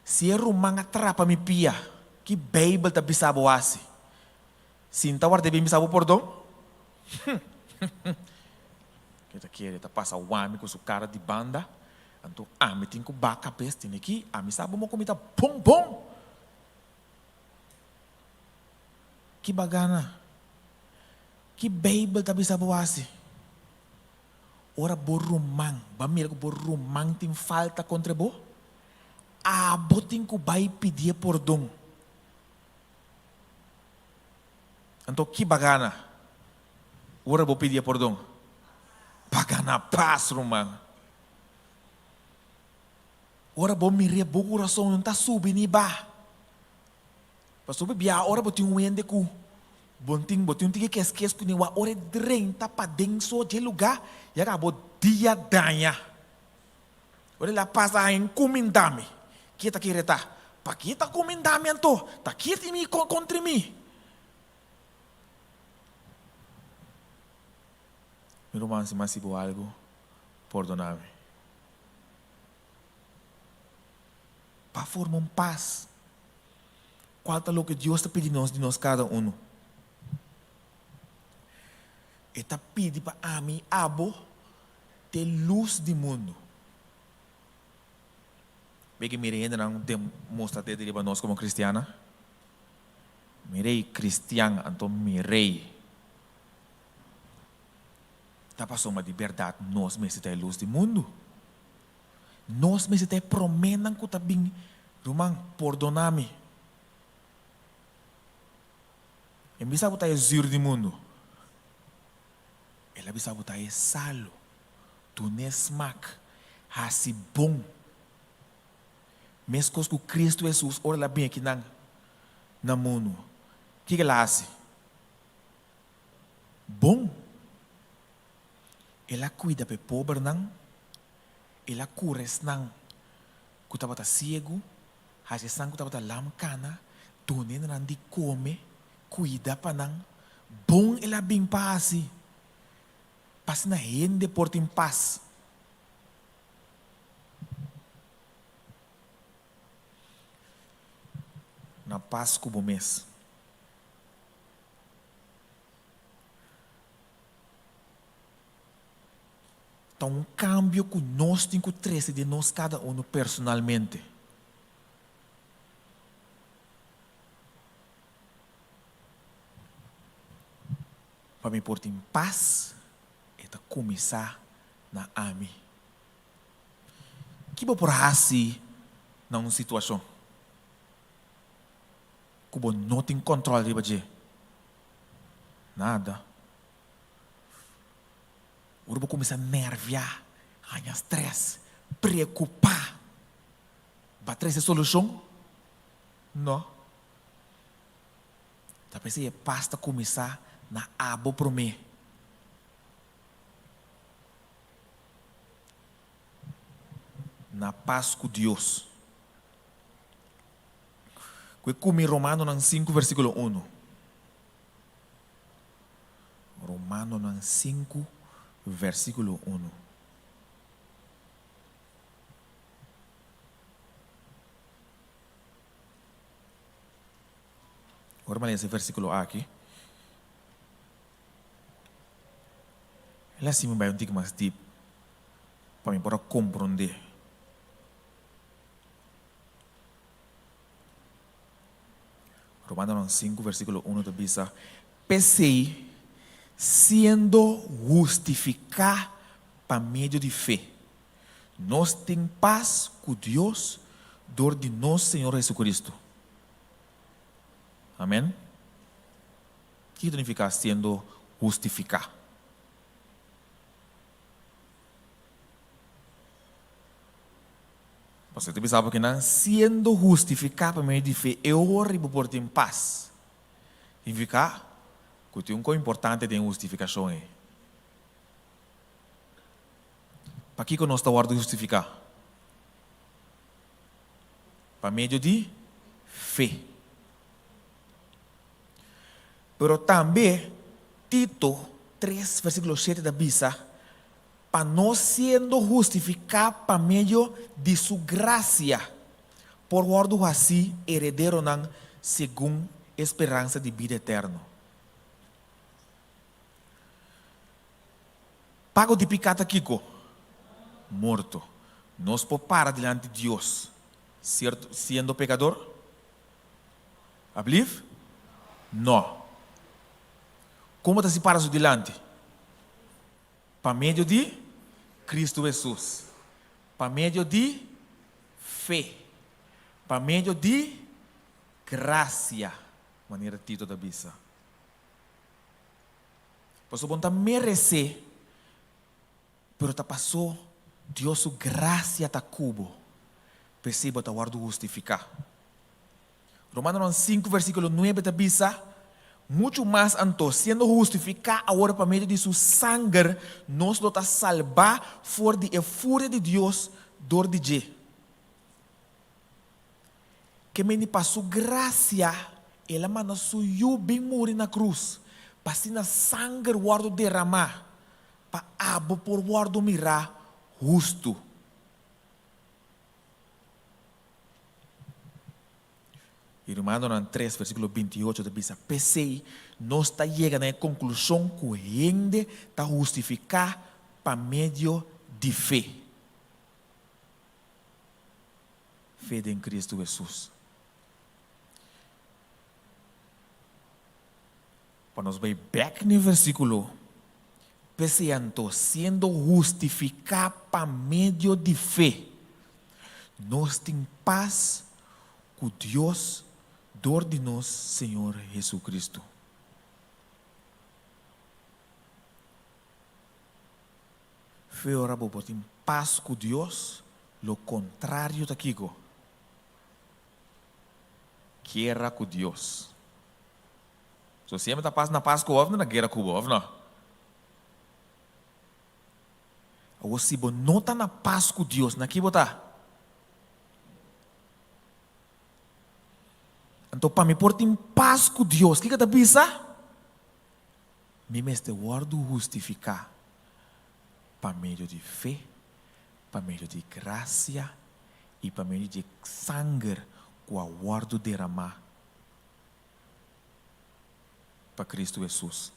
Si e ruman a trapa mi pia, ki Beibel ta bisa bo hasi? Si N ta ward'é bin bisa bo pordon? Ke ta kere ta pasa wami ku su kara di banda, anto ami tin ku baha kabes tene ki, ami sa bo mo ku mi ta bon bon. Ki bagana? Ki Beibel ta bisa bo hasi? Ora bo ruman, bo a mira ku bo ruman tin falta kontra bo, abo tin ku bai pidié pordon. Anto ki bagana? Ora bo pidi e pordon? Pa gana pas, ruman. Ora bo mir'é, bo kurason no ta subi ni ba. Pasobra bia ora bo tin un hende ku bo tin bo tin un tiki keskes kuné wak ora e drenta paden so dje lugá ya ka bo dia daña. Ora el a pasa haña kumindá mi. Ke ta kere ta? Paki ta kumindá mi anto? Ta ke tin mi kontra mi? Mi ruman si mi hasi bo algu, pordoná mi. Pa forma un pas. Cual ta loke Dios ta pidi nos di nos cada uno? E ta pidi pa ami i abo t'e lus di mundu. Beke mira e hendenan den mustra dedo riba nos como cristiannan? Mir'ey cristian anto mir'ey. Ta pasobra di berdad nos mester ta e lus di mundu. Nos mester ta e proménan ku ta bin, Ruman, pordoná mi. E bisa bo ta e zür di mundu. El a bisa bo ta e salu. Dun'é smak. Hasi bon. Meskos ku Kristu Hesus ora el a bin akinan na mundu, kiko el a hasi? Bon. El a kuida pa e pobernan, el a kura esnan ku tabata siegu, hasi esnan ku tabata lam kana, duna nan di kome, kuida pa nan. Bon el a bin pa hasi, pa asina hende por tin pas. Na pas ku bo mes. Ta un kambio ku nos tin ku trese den nos kada unu personalmente. Pa mi por tin pas, e ta kuminsá na ami. Ki bo por hasi na un situashon ku bo no tin kòntròl riba dje? Nada. Ora bo kuminsá nèrvia, haña strès, preokupá, bo a trese solushon? No. Ta p'esei e pas ta kuminsá na abo promé. Na pas ku Dios. Ku e kumi Romanonan sinku versíkulo unu. Romanonan sinku, versíkulo unu. Ora mi a lesa e versíkulo aki, el a hasi mi bai un tiki mas dip pa mi por a komprondé. Romanonan sinku versíkulo unu ta bisa, P'esei, siendo hustifiká pa medio di fe, nos tin pas ku Dios dor di nos Señor Hesukristu. Amèn. Kiko ta nifiká siendo hustifiká? Pasobra ta bisa bo ke nan siendo hustifiká pa medio di fe, e ora bo por tin pas. Signifiká ku tin un kos importante den hustifikashon ei. Pakiko nos ta wòrdu hustifiká? Pa medio di fe. Pero tambe Tito tres versíkulo shete ta bisa, Pa nos siendo hustifiká pa medio di su grasia, por wòrdu hasí herederonan segun e speransa di bida eterno. Pago di piká ta kiko? Morto. Nos por para dilanti Dios siendo pekador? Ablief? No. Komo ta si para su dilanti? Pa medio di Cristo Hesus. Pa medio di fe. Pa medio di gracia, manera Tito ta bisa. Pasobra bo no ta meresé, pero ta pasó Dios su grasia ta ku bo, p'esei bo ta wòrdu hustifiká. Romanonan sinku versíkulo nuebe ta bisa, Muchu mas anto, siendo hustifiká awor pa medio di su sanger, nos lo ta salbá for di e furia di Dios dor di dje. Ke meni pa su grasia El a manda su Yu bin muri na krus, pa asina sanger wòrdu deramá, pa abo por wòrdu mirá hustu. I Romanonan tres versíkulo 28 ta bisa, P'esei nos ta yega na e konklushon ku hende ta hustifiká pa medio di fe. Fe den Kristu Hesus. Pa nos bai bek n'e versíkulo, P'esei anto, siendo hustifiká pa medio di fe, nos tin pas ku Dios dor di nos Señor Hesukristu. Fe ora bo por tin pas ku Dios, lo kontrario ta kiko? Guera ku Dios. So siempre ta pas na pas ku bo òf na guera ku bo, òf no? Awor si bo no ta na pas ku Dios, na ki bo ta? Anto pa mi por tin pas ku Dios, kiko ta bisa? Mi mester wòrdu hustifiká pa medio di fe, pa medio di grasia i pa medio di e sanger ku a wòrdu deramá pa Kristu Hesus.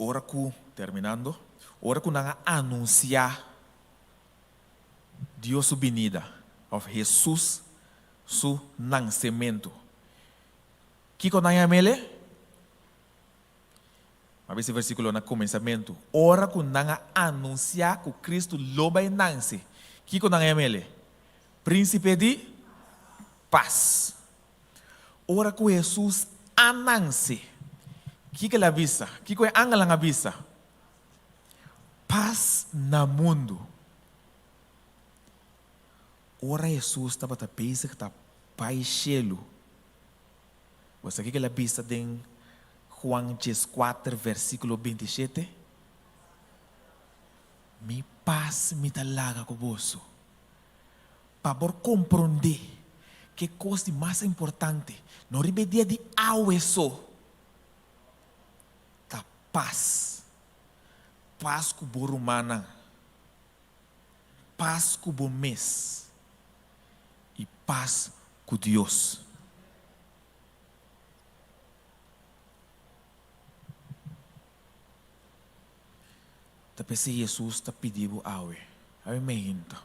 Ora ku, terminando, ora ku nan a anunsiá Dios su binida, òf Hesus su nansementu. Kiko nan yam'el e? A bisa e versíkulo na kuminsamentu. Ora ku nan a anunsiá ku Kristu lo bai nanse, kiko nan a yam'el e? Prínsipe di pas. Ora ku Hesus a nanse, kiko el a bisa? Kiko e angelnan a bisa? Pas na mundu. Ora Hesus tabata bezig ta bai shelu, bo sa kiko el a bisa den Juan dieskuater versíkulo bintishete? Mi pas mi ta laga ku boso. Pa por komprondé ke kos di mas importante, no riba e dia di awe so, ta pas. Pas ku bo rumannan, pas ku bo mes i pas ku Dios. Ta p'esei Hesus ta pidi bo awe, awe meinta.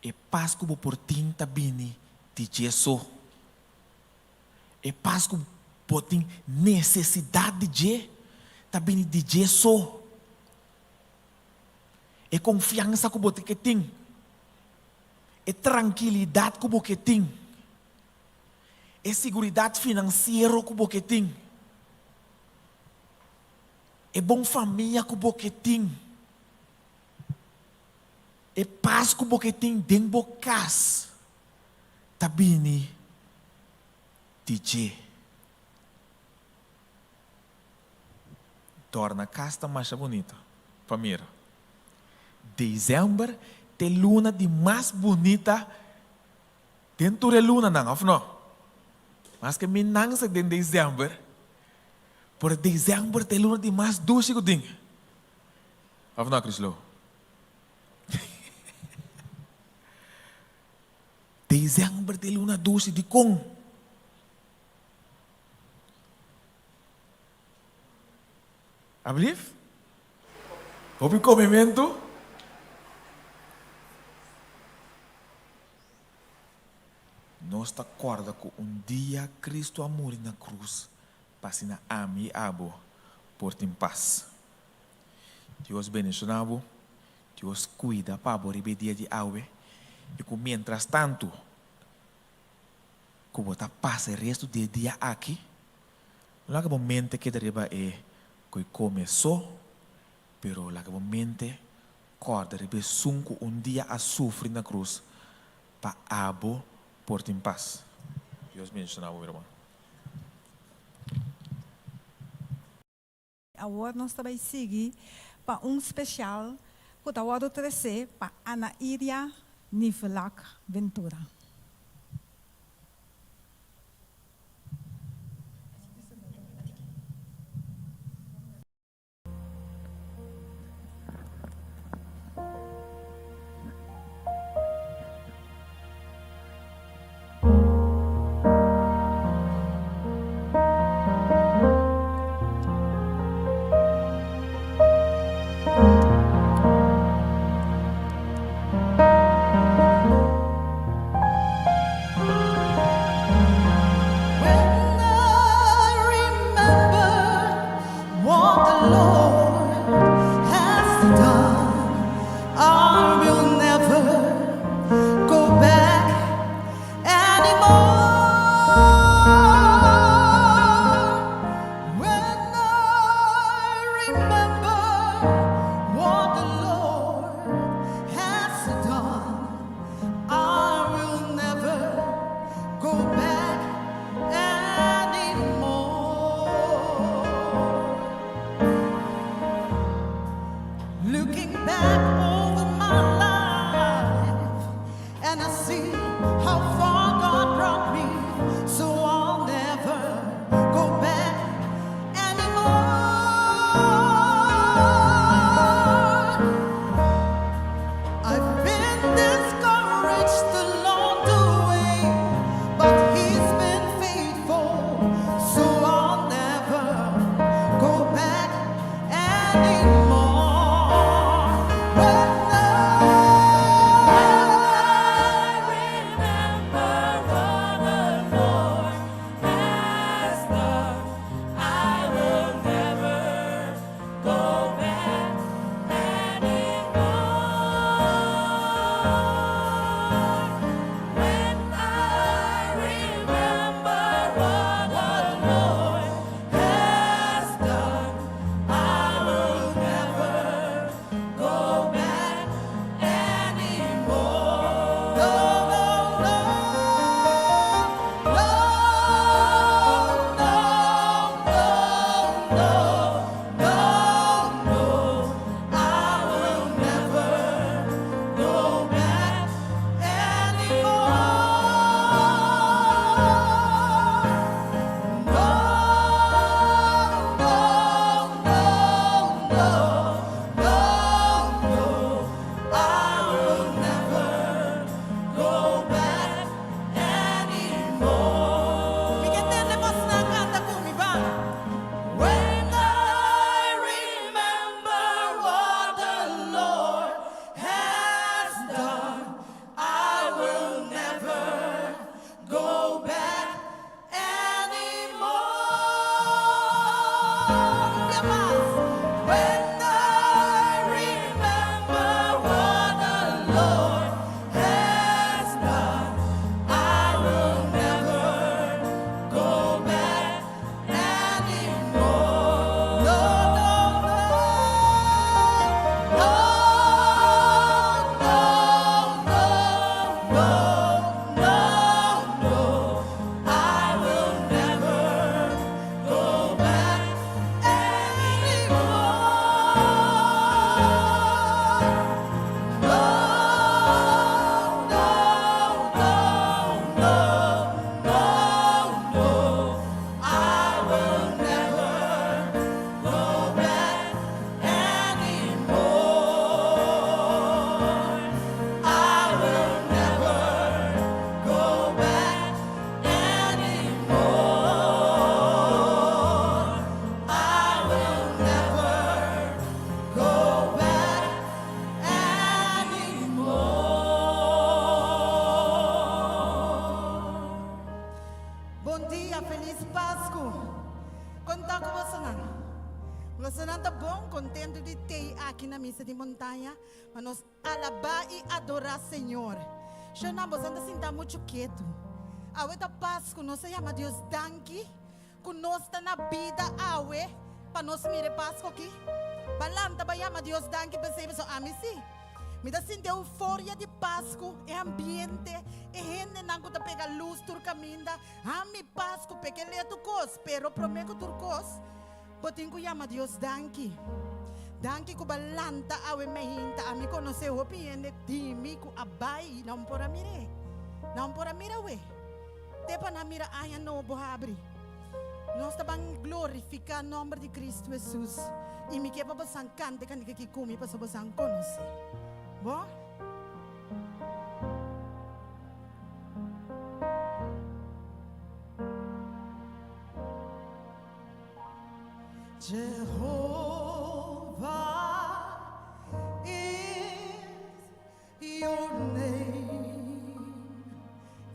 E pas ku bo por tin ta bini di dje so. E pas ku bo tin nesesidat di dje ta bini di dje so. E konfiansa ku bo ke tin, e trankilidat ku bo ke tin, e siguridat finansiero ku bo ke tin, e bon famia ku bo ke tin, e pas ku bo ke tin den bo kas ta bini di dje. Dòrna kas ta masha bunita pa mira. Dezèmber ta e luna di mas bunita den tur e lunanan, òf no? Maske mi nanse den dezèmber, pero dezèmber ta e luna di mas dushi ku tin. Òf no, Crislo? Dezèmber ta e luna dushi, dikon? Ablief? Hopi komementu? Nos ta kòrda ku un dia Kristu a muri na krus pa asina ami i abo por tin pas. Dios bendishoná bo. Dios kuida pa bo riba e dia di awe i ku mientras tantu ku bo ta pasa e restu di e dia aki, no laga bo mente keda riba e ku e kome so, pero laga bo mente kòrda riba esun ku un dia a sufri na krus pa abo por tin pas. Dios bendishoná bo, mi ruman. Awor nos ta bai sigui pa un special cu ta wordo trece pa Ana Iria Nivelak Ventura. Bosonan ta bon? Kontentu di tei aki na misa di montaña pa nos alabá i adorá Señor. Shonnan, bosonan ta sinta muchu ketu. Awe ta Pasku, nos a yama Dios danki ku nos ta na bida awe pa nos mira e Pasku aki. Ba lanta ba yama Dios danki p'esei, pasobra ami sí. Mi ta sinti euforia di Pasku, e ambiente, e hendenan ku ta pega lus tur kaminda. Ami Pasku p'e ke lea tur kos, pero promé ku tur kos, bo tin ku yama Dios danki. Danki ku bo a lanta awe meinta. Ami konosé hopi hende di mi ku a bai i nan por a mir'é. Nan por a mira awe. Te pa nan mira aña nobo habri. Nos ta ban glorifiká nòmber di Kristu Hesus i mi ke pa bosan kanta e kantika aki ku mi pasobra bosan konosé. Bo? Jehovah is your name.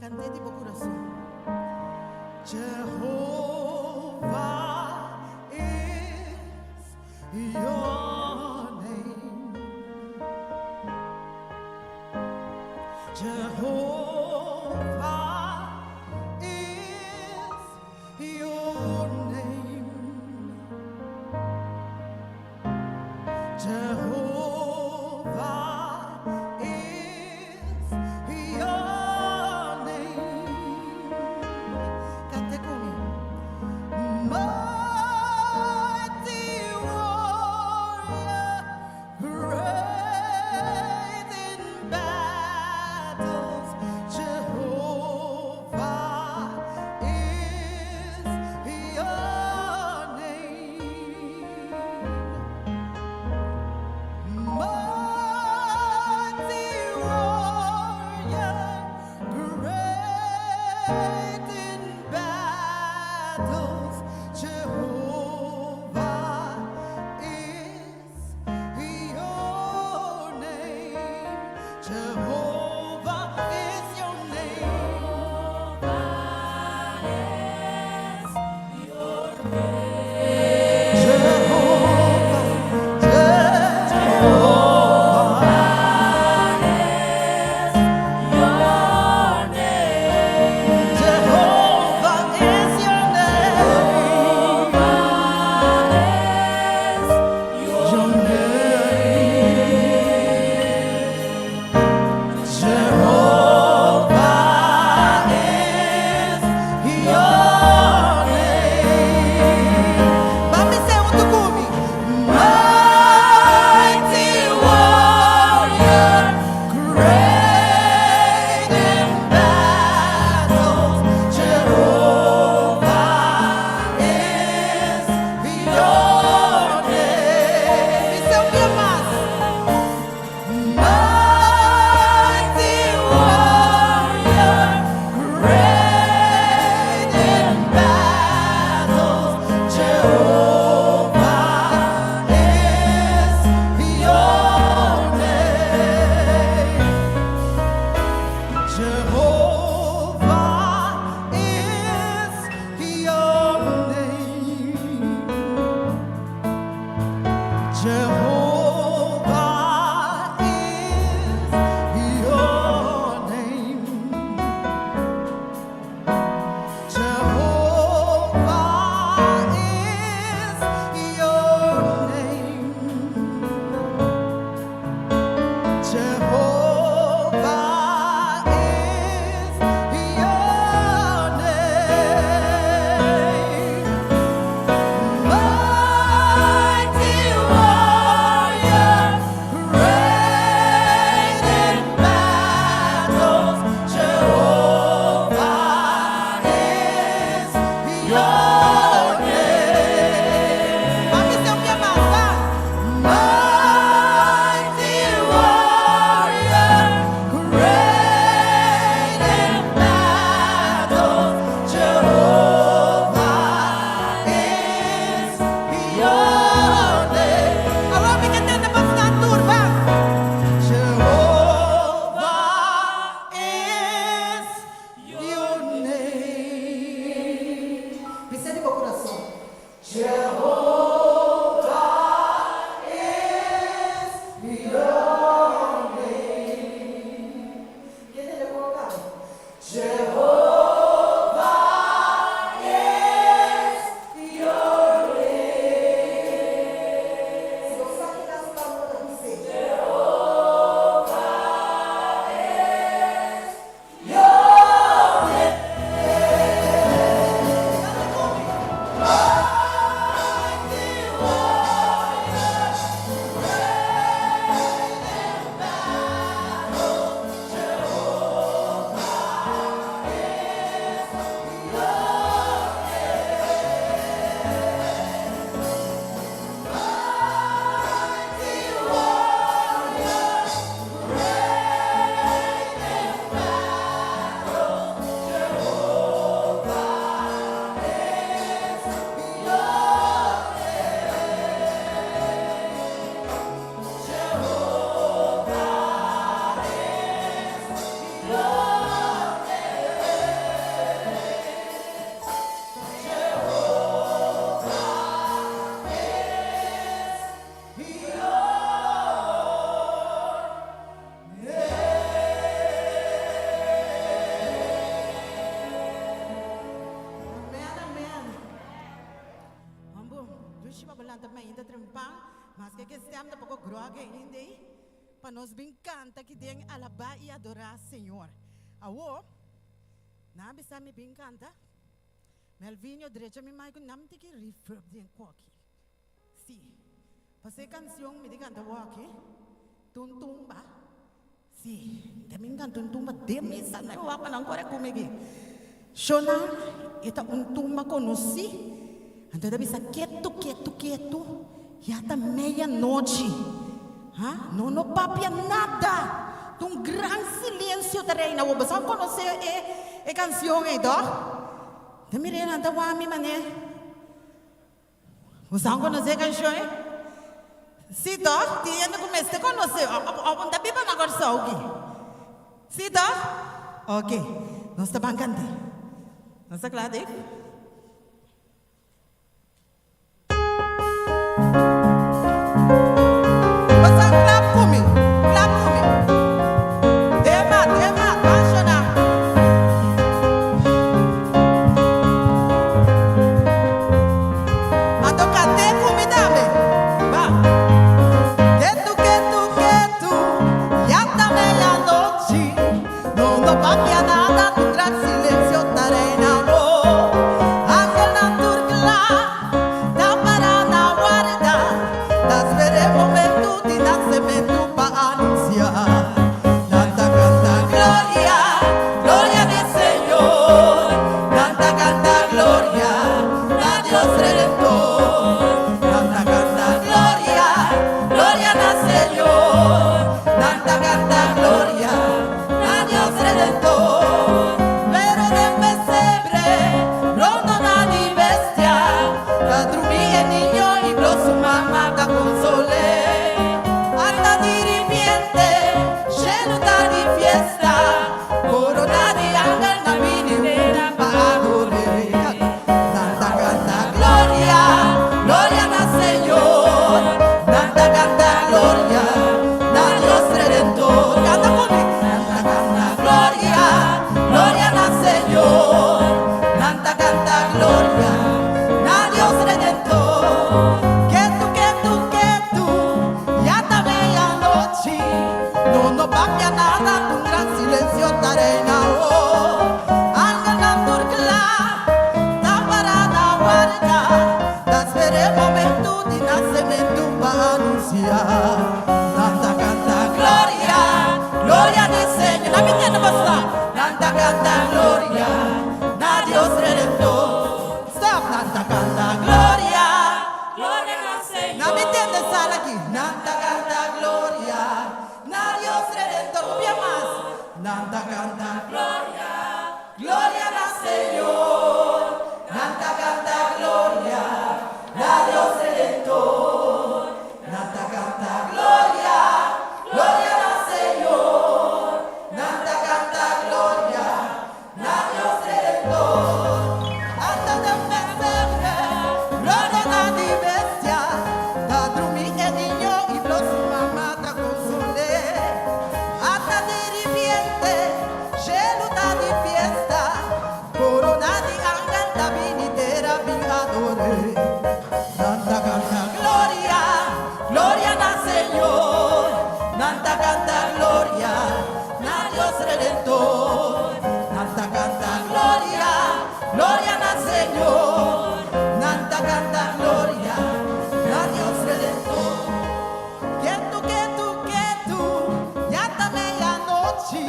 Kant'é di bo kurason. Jehovah is your name. Jehovah is your name. Jehovah is your name. Kant'é ku mi. Mighty warrior, great in battles, Jehovah is your name. Mighty warrior, great in battles, Jehovah is your name. Jehovah is your name. Jehovah, Jehovah lanta mainta trempan, maske ku e stèm ta poko grògi ainda ei, pa nos bin kanta aki den alabá i adorá Señor. Awor, nan a bisa mi bin kanta, Melvinio drecha mi mai ku nan tin ki reverb den koki. Sí, pasó e kansion mi di kanta woki, tun tumba. Sí, ta mi kanta un tumba den misa, nan e wak pa nan kore ku mi aki. Shona, e ta un tumba konosí, anto e ta bisa ketu, ketu, ketu, ya ta meianochi. Ha, no no papia nada, ta un gran silensio ta reina awor. Boso a konosé e e kansion ei, tòg? Ta mir'é nan ta wak mi manera. Bo sa konosé e kanshon ei? Sí tòg? Tin hende ku mester konosé òf bo no ta biba na Kòrsou ki? Sí tòg? Oke, nos ta ban kant'é. Nos ta kla, Dave? Bo sa klap ku mi, klap ku mi. Dema, dema, ban shona. Anto kant'é ku mi tambe. Ba. Ketu, ketu, ketu, ya ta meianochi. No, no papia nada, un gran silensio ta reina awor. Angelnan tur kla, ta para na warda, ta spera e momentu di nasementu pa anunsiá. Nan ta kanta gloria, gloria na Señor. Nan ta kanta gloria na Dios Redentor. Nan ta kanta gloria, gloria na Señor. Nan ta kanta gloria na Dios Redentor. Pero den pesebre rondona di bestia, ta drumi e niño i blo su mama ta konsol'é. Anda di ripiente, shelu ta di fiesta, korona di angel na bini pa ador'é. Nan ta kanta gloria, gloria na Señor, nan ta kanta gloria na Dios Redentor. Kanta ku mi. Nan ta kanta gloria, gloria na Señor, nan ta kanta gloria na Dios Redentor. Ketu, ketu, ketu, ya ta meianochi, no no papia nada, un gran silensio ta reina awor. Angelnan tur kla, ta para na warda, ta spera e momentu di nasementu pa anunsiá. Nan ta kanta gloria, gloria na Señor. Nan mi tende basta. Nan ta kanta gloria na Dios Redentor. Stop. Nan ta kanta gloria, Gloria na Señor. Nan mi tende sala aki. Nan ta kanta gloria na Dios Redentor. Un bia mas. Nan ta kanta Gloria, gloria na Señor. Nan ta kanta gloria na Dios Redentor. Nan ta kanta gloria, gloria na Señor. Nan ta kanta gloria na Dios Redentor. Anda den pesebre, rodona di bestia, ta drumi e niño i blo su mama ta konsol'é. Ata di ripiente, shelu ta di fiesta, korona di angel ta bini tera bin ador'é. Nan ta kanta gloria, gloria na Señor, nan ta kanta gloria na Dios Redentor. Nan ta kanta gloria, gloria na Señor, nan ta kanta gloria na Dios Redentor. Ketu, ketu, ketu, ya ta meianochi,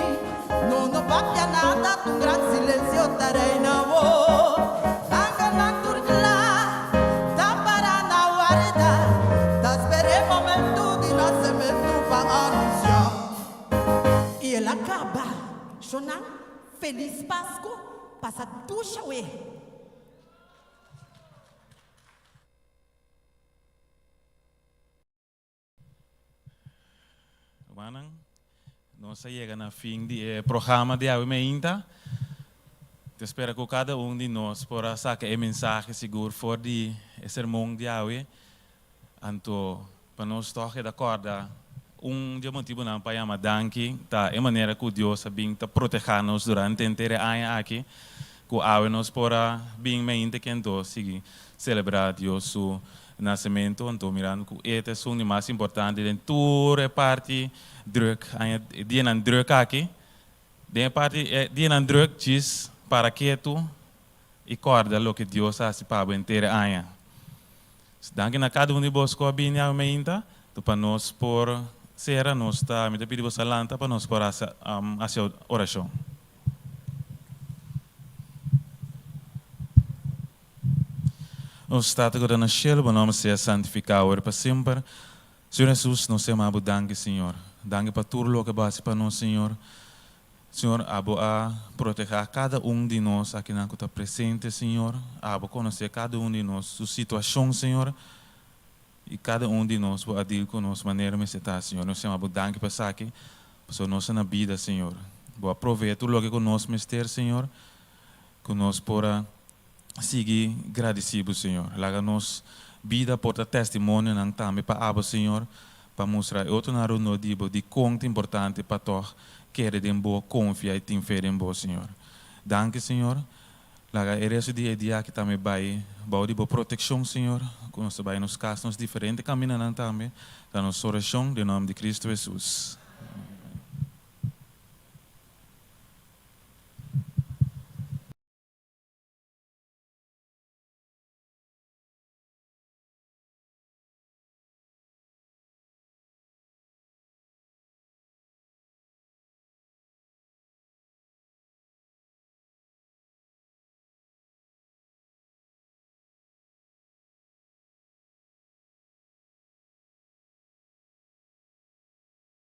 no no papia nada, un gran silensio ta reina awor. Angelnan tur kla, ta para na warda, ta spera e momentu di nasementu pa anunsiá. I el a kaba, Shonnan, Felis Pasku, pasa dusha we. Rumannan, nos a yega na fin di e programa di awe meinta. Ta spera ku kada un di nos por a saka e mensahe sigur for di e sermon di awe. Anto pa nos tòg keda kòrda un di e motibunan pa yama danki ta e manera ku Dios a bin ta protehá nos durante henter e aña aki, ku awe nos por a bin meinta kento sigui selebrá Dios su. Nasementu, anto mirando ku e ta esun di mas importante den tur e parti druk, aña e dianan druk aki, den e parti e dianan druk djis para ketu i kòrda loke Dios a hasi pa bo henter e aña. Danki na kada un di bos ku a bini awe meinta, anto pa nos por sera nos ta mi ta pidi bos a lanta pa nos por hasi hasi orashon. Nos Tata ku ta na shelu, bo nòmber sea santifiká awor i pa semper. Señor Hesus, nos yama bo danki, Señor. Danki pa tur loke bo hasi pa nos, Señor. Señor, abo a protehá kada un di nos akinan ku ta presente, Señor. Abo konosé kada un di nos su situashon, Señor. I kada un di nos bo a dil ku nos manera mester ta, Señor. Nos yama bo danki pa esaki, pasobra nos ta na bida, Señor. Bo a proveé tur loke ku nos mester, Señor, ku nos por a sigui gradisí bo, Señor. Laga nos bida por ta testimonionan tambe pa abo, Señor, pa mustra e otronan rondó di bo dikon ta importante pa tòg kere den bo, konfia i tin fe den bo, Señor. Danki, Señor. Laga e resto di e dia aki tambe bai bou di bo protekshon, Señor, ku nos ta bai nos kas, nos diferente kamindanan tambe. Ta nos orashon den nòmber di Kristu Hesus.